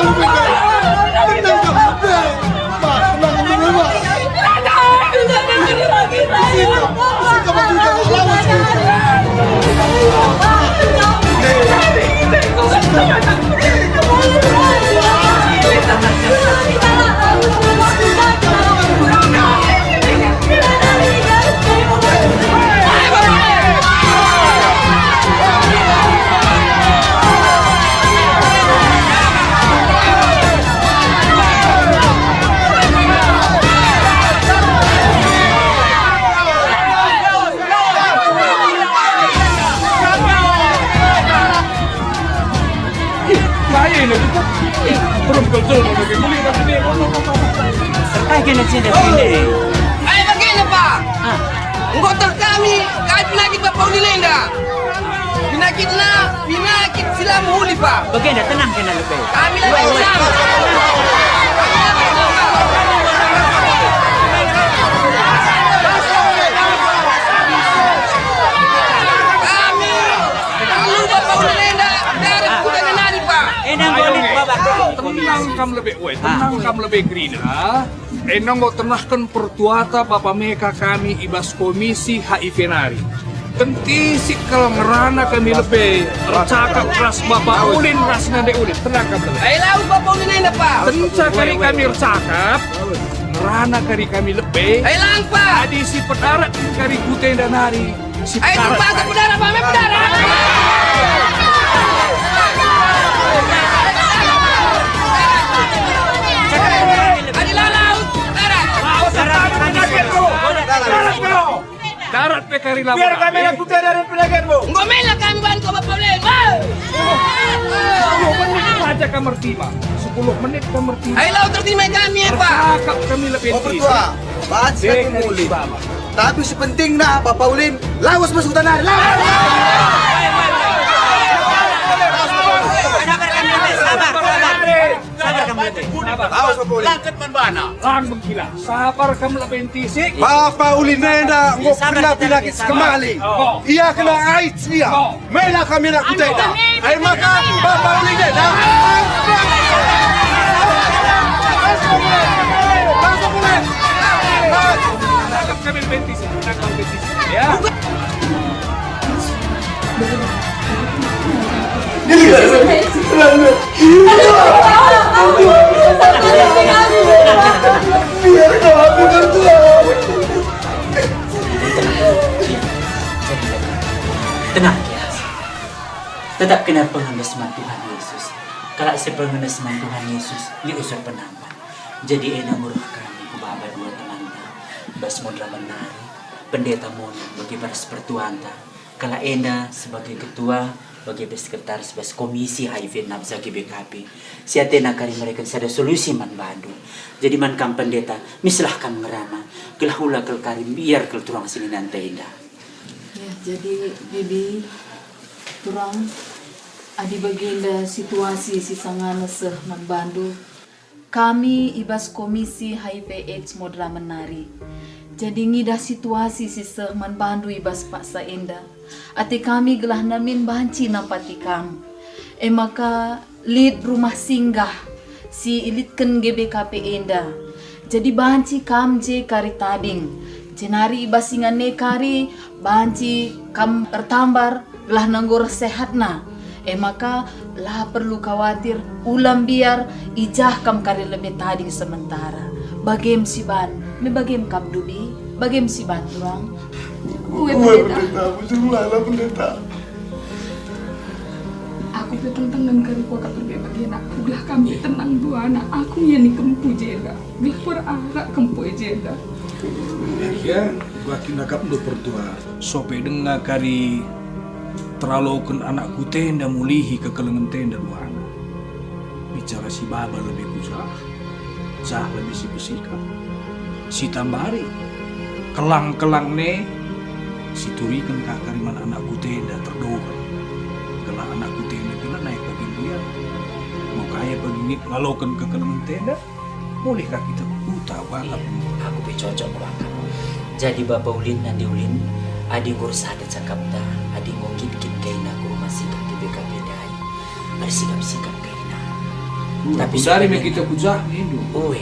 tenang, tenang, Pak. Pak, tenang dulu, Pak. Sini, sini, Pak. Lawan sini. Ih, bahaya ini, Bukut. Ih, belum kau tahu, mau bagi kulit, tapi dia, oh, oh, oh, oh. Terkait dengan cinta ini. Ayo, begini, Pak. Ah. Enggo teh kami, kai penakit Bapa Ulin enda. Penakitna, penakit si la mehuli, Pak. Bagenda, tenang kena lebe. Kami la Weh, weh. Kami, lalu Bapa Ulin enda, darat kuda ngenani, Pak. Enang boleh, Bapak. Tenang kam lebe, weh, tenang kam lebe, Gerina. Enda enggo tenahken pertuata Bapa Meka kami i bas Komisi H I V nari. Kentisik kal ngerana kami lebe ercakap ras Bapa Ulin ras Nande Ulin. Tenang kam lebe. Ai lau Bapa Ulin enda, Pak. Kenca kari kami ercakap, ngerana kari kami lebe. Ai lang, Pak. Adi si pedarat kari kutenda nari. Ayo, terpaksa berdarah, Pak, berdarah. Adi lalau, darah. Darat pe kari lawan. Biar kami lakukan dari penyakitmu. Enggo mela kami bantu Bapak Ulin. Sepuluh menit saja kami ertima. Sepuluh menit kami ertima. Ayo, lau tertima kami, ya, Pak. Cakap kami lebih. Oh, betul. Baca kami mulih. Tapi sepentingna Bapak Ulin, lawas masuk tanah. Lawas! Sabar, sabar. Sabar, sabar. Lawas Bapak Ulin. Langket man bana. Lang mengkila. Sabar kam lebe ntisik. Bapak Ulin enda enggo kena penyakit sekemali. Oh. Ia kena AIDS ia. Oh. Mela kami anak kutenda. Ai maka Bapak Ulin enda. Tangkap kami lebe ntisik. Tangkap lebe ntisik. Ya. Tenang, Kias. Tetap kena pengendes man Tuhan Yesus. Kalak si pengendes man Tuhan Yesus, lit usur penampat. Jadi enda ngurah kami ku baba dua temanta. Bas moderamen nari, pendeta Mono bagi baras pertuanta. Kalak enda sebagai ketua, bagi pe sekretaris bas Komisi H I V Nafsa G B K P, si atena kari mereken sada solusi man bandu. Jadi man kam pendeta, mislah kam ngerana, gelah ula kal kari mbiar kal turang si ninanta enda. Ya, jadi bibi, turang, adi bagenda situasi si sangana seh man bandu, kami i bas Komisi H I V AIDS moderamen nari. Jadi ngidah situasi si seh man bandu i bas paksa enda, ate kami gelah namin banci nampati kam. E maka lit rumah singgah si ilitken G B K P enda. Jadi banci kam je kari tading, jenari i bas ingan e kari banci kam ertambar gelah nanggor sehatna. E maka, la perlu khawatir, ula mbiar, i jah kam kari lebe tading sementara. Bagem siban, me bagem kam dubi, bagem siban turang. Ue, Ue, pendeta. Pendeta, bujurlah, pendeta. Aku pe tengtengen kari kuakap lebe bagena, gelah kami tenang duana, aku ngiani kempu jenda, gelah kuerarak kempu e jenda. Ya, kuakap ndu pertua. Sope denga kari teraloken anak kutenda mulihi kekelengen tenda duana. Bicara si baba lebe ku jah, jah lebe si pesikap. Si tambari, kelang-kelang ne, si turiken ka kari man anak kutenda terdohel. Gelah anak kutenda kena naik bagi dia. Mau kaya bagi nit ngaloken kekelengen tenda. Mulih ka kita ku kuta, Bangap. Aku pe cocok ku Bangap. Jadi Bapa Ulin, Nande Ulin, adi enggo ersada cakapta, adi enggo nggit-nggit kaina ku rumah sikap G B K P ndai, ersikap-sikap kaina. Tapi genduari me kita ku jah nindu. Ue,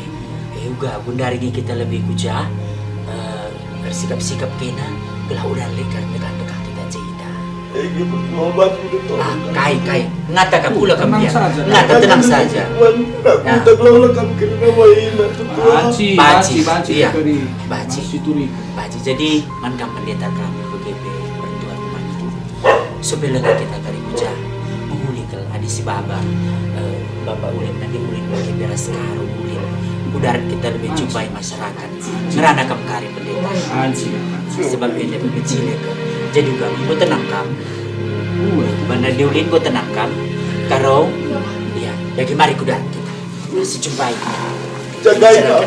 e uga, genduari nge kita lebe ku jah, eh, ersikap-sikap kaina, gelah udan lit kari ndekah-ndekah kita cita. Ah, kai, kai. Ngata kam, ula kam. Tenang saja. Ngata, tenang saja. Banci, banci, banci, iya. Banci. Banci. Jadi, man kam pendeta kami bage pe pertua rumah itu. Supaya langa kita kari ku jah, mehuli kal adi si baba, eh, Bapa Ulin, Nande Ulin bage pe ras Karo Ulin. Ku darat kita lebe jumpai masyarakat. Ngerana kam kari pendeta. Sebab enda pe mecile ka. Jadi uga enggo tenang kam. Bana Nande Ulin enggo tenang kam. Karo, iya, jadi mari ku darat kita. Masih jumpai. Jagai kam,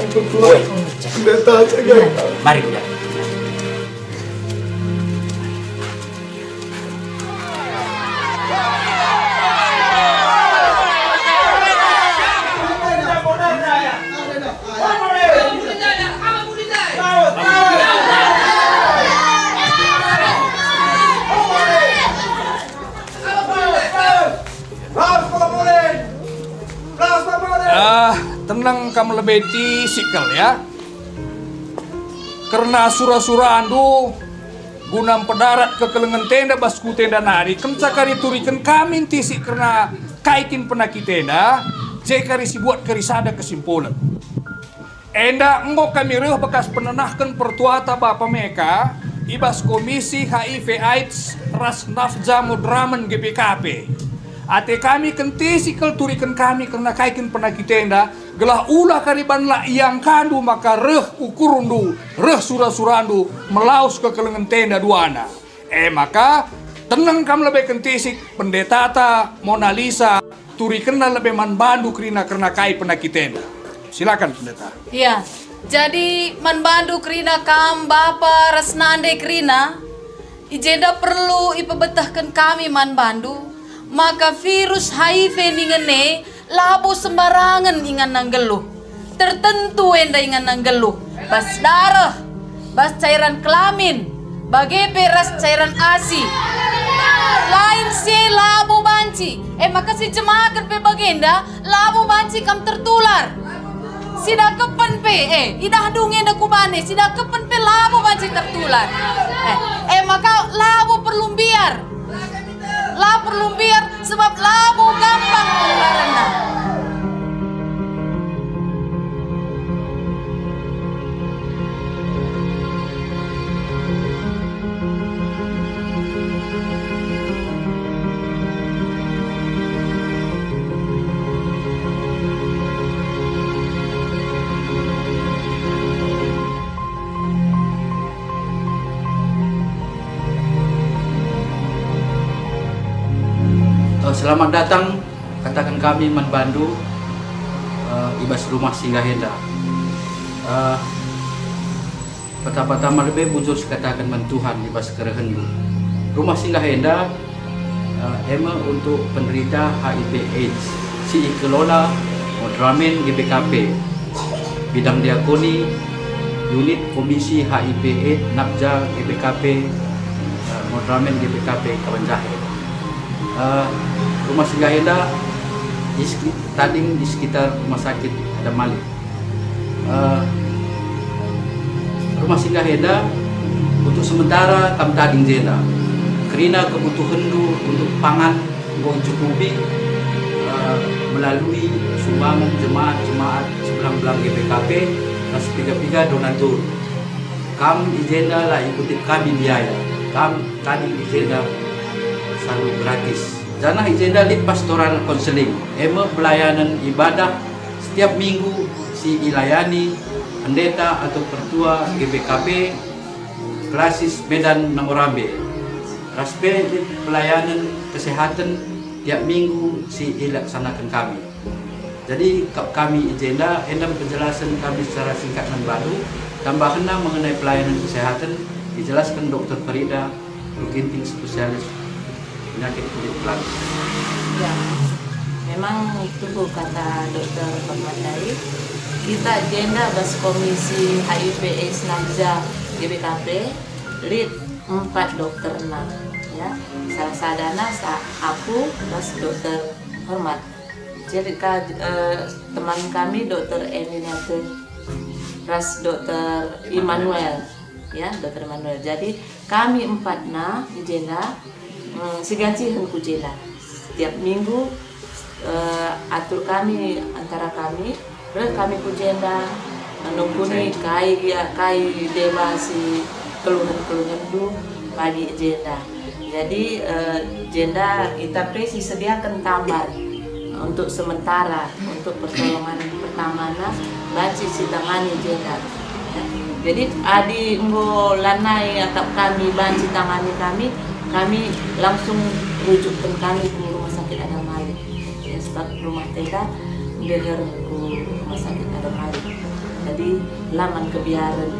pendeta, jagai kam. Mari ku darat. Ah, tenang kam lebe ti sikel ya. Kerna sura-surandu guna mpedarat kekelengen tenda bas ku tenda nari, kenca kari turiken kami ntisik kerna kai kin penakit enda, je kari si buat kari sada kesimpulen. Enda enggo kami reh bekas penenahken pertuata Bapa Meka i bas Komisi H I V AIDS ras Nafja Modramen G B K P. Ate kami kentisik kal turiken kami kerna kai kin penakit enda, gelah ula kari banlah iangkandu maka reh ukurndu, reh sura-surandu, melaus kekelengen tenda duana. E maka, teneng kam lebe kentisik, pendetata, Mona Lisa, turikenna lebe man bandu kerina kerna kai penakit enda. Silakan, pendeta. Iya, jadi man bandu kerina kam, Bapa ras Nande kerina, i jenda perlu ipebetehken kami man bandu, maka virus H I V ningen e labo sembarangen inganna nggeluh. Tertentu enda inganna nggeluh, bas dareh, bas cairan kelamin, bage pe ras cairan asi. Lain si e labo banci, e maka si jemaken pe bagenda labo banci kam tertular. Sidakepen pe, e, idahndu nge enda kuban e, sidakepen pe labo banci tertular. E, e maka labo perlu mbiar. La perlu mbiar, sebab labo gampang penularenna. Eh, selamat datang, kataken kami man bandu, eh, i bas rumah singgah enda. Eh, pertama-tama lebe bujur sikataken man Tuhan i bas kerehenndu. Rumah singgah enda, eh, e me untuk penderita H I V AIDS si ikelola Modramen G B K P, bidang diakoni, unit Komisi H I V AIDS Nafja G B K P, eh, Modramen G B K P Kabanjahe. Eh, rumah singgah enda di seki-, tading di sekitar rumah sakit Adam Malik. Eh, rumah singgah enda untuk sementara kam tading jenda. Kerina kebutuhenndu untuk pangan enggo icukupi, eh, melalui sumbangan jemaat-jemaat sebelang-belang G B K P ras piga-piga donatur. Kam i jenda la ikutip kami biaya. Kam tading i jenda selalu gratis. Janah i jenda lit pastoral counseling, e me pelayanan ibadah setiap minggu si ilayani pendeta atau pertua G B K P Klasis Medan Namorambe, ras pe lit pelayanan kesehatan tiap minggu si ilaksanaken kami. Jadi, kap kami i jenda, enda me penjelasen kami secara singkat man bandu. Tambahenna mengenai pelayanan kesehatan, ijelasken Dokter Farida, Guru Ginting, spesialis penyakit kulit pelangi. Ya, memang itu, Bu, kata Dokter Permatai. Kita i jenda bas Komisi H I V AIDS Nafja G B K P lit empat dokterna, ya. Salah sadana sa aku ras dokter Hormat. Jadi ka, eh, teman kami dokter Eminate ras dokter Immanuel, ya, dokter Immanuel. Jadi kami empatna i jenda, mm, sigancihen ku jenda. Setiap minggu, eh, atur kami antara kami, reh kami ku jenda, nungkuni kai, ya, kai deba si keluhen-keluhenndu pagi i jenda. Jadi, eh, jenda kita pe sisediaken tambar untuk sementara, untuk pertolongan pertamana banci sitangani jenda. Ya. Jadi, adi enggo lanai akap kami banci tangani kami, kami langsung rujukken kami ku Rumah Sakit Adam Malik. Ya, sebab rumah tenda ndeher ku Rumah Sakit Adam Malik. Jadi, la man kebiaren.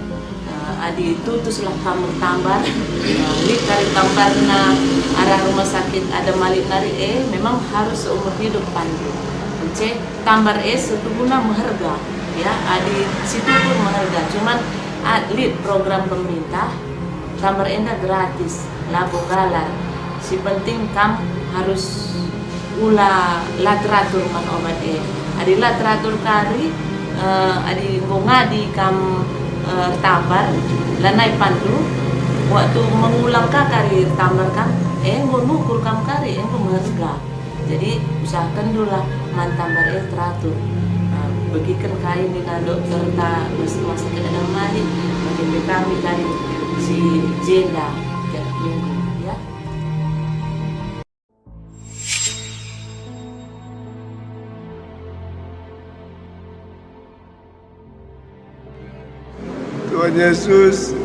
Eh, adi tutuslah kam ertambar, eh, lit kari tambarna arah Rumah Sakit Adam Malik nari, eh, memang harus seumur hidup pandu. Ence tambar e setuhuna meherga, ya, adi situhur meherga. Cuman, ah, lit program pemerintah, tambar enda gratis, labo galar. Si penting kam harus ula la teratur man obat e. Adi la teratur kari, eh, adi enggo ngadi kam, eh, ertambar, lanai pandu, waktu mengulang ka kari ertambar kam, eh, enggo nukur kam kari, eh, enggo meherga. Jadi, usahakenndulah man tambar e teratur. Nah, begiken kai nina dokter ta bas Rumah Sakit Adam Malik, bagi pe kami tadi si jenda tiap minggu, ya. Tuhan Yesus,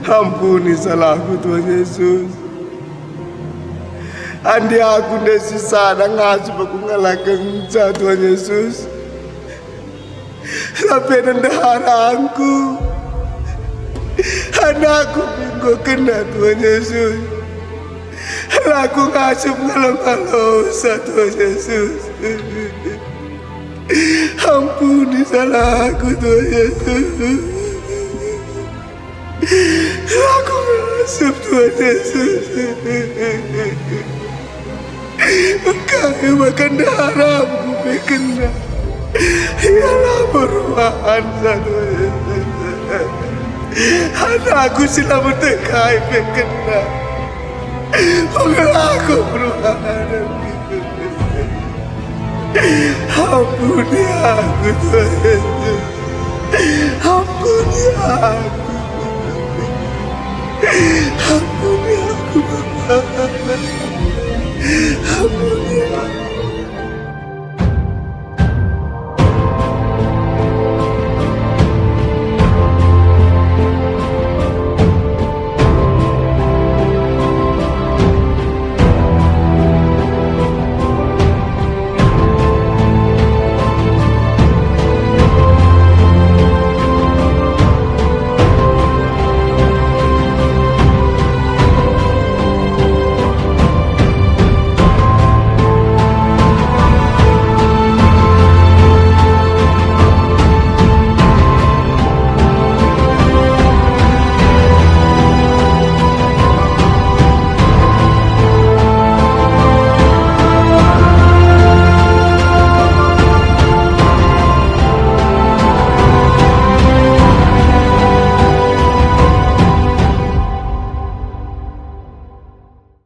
ampuni salahku, Tuhan Yesus. Andi aku ndai sisada ngasup aku ngalakenca, Tuhan Yesus. Tapi ndeharangku, anakku pe enggo kena, Tuhan Yesus. La aku ngasup ngalo-ngalosa, Tuhan Yesus. Ampuni salahku, Tuhan Yesus. La aku ngasup, Tuhan Yesus. Engkai maka ndeharangku pe kena? Ia la meruahansa, Tuhan Yesus. Anakku si la metekai pe kena. Pengelaku perubahan. Ampuni aku, Tuhan Yesus. Ampuni aku. Ampuni aku, Bapa.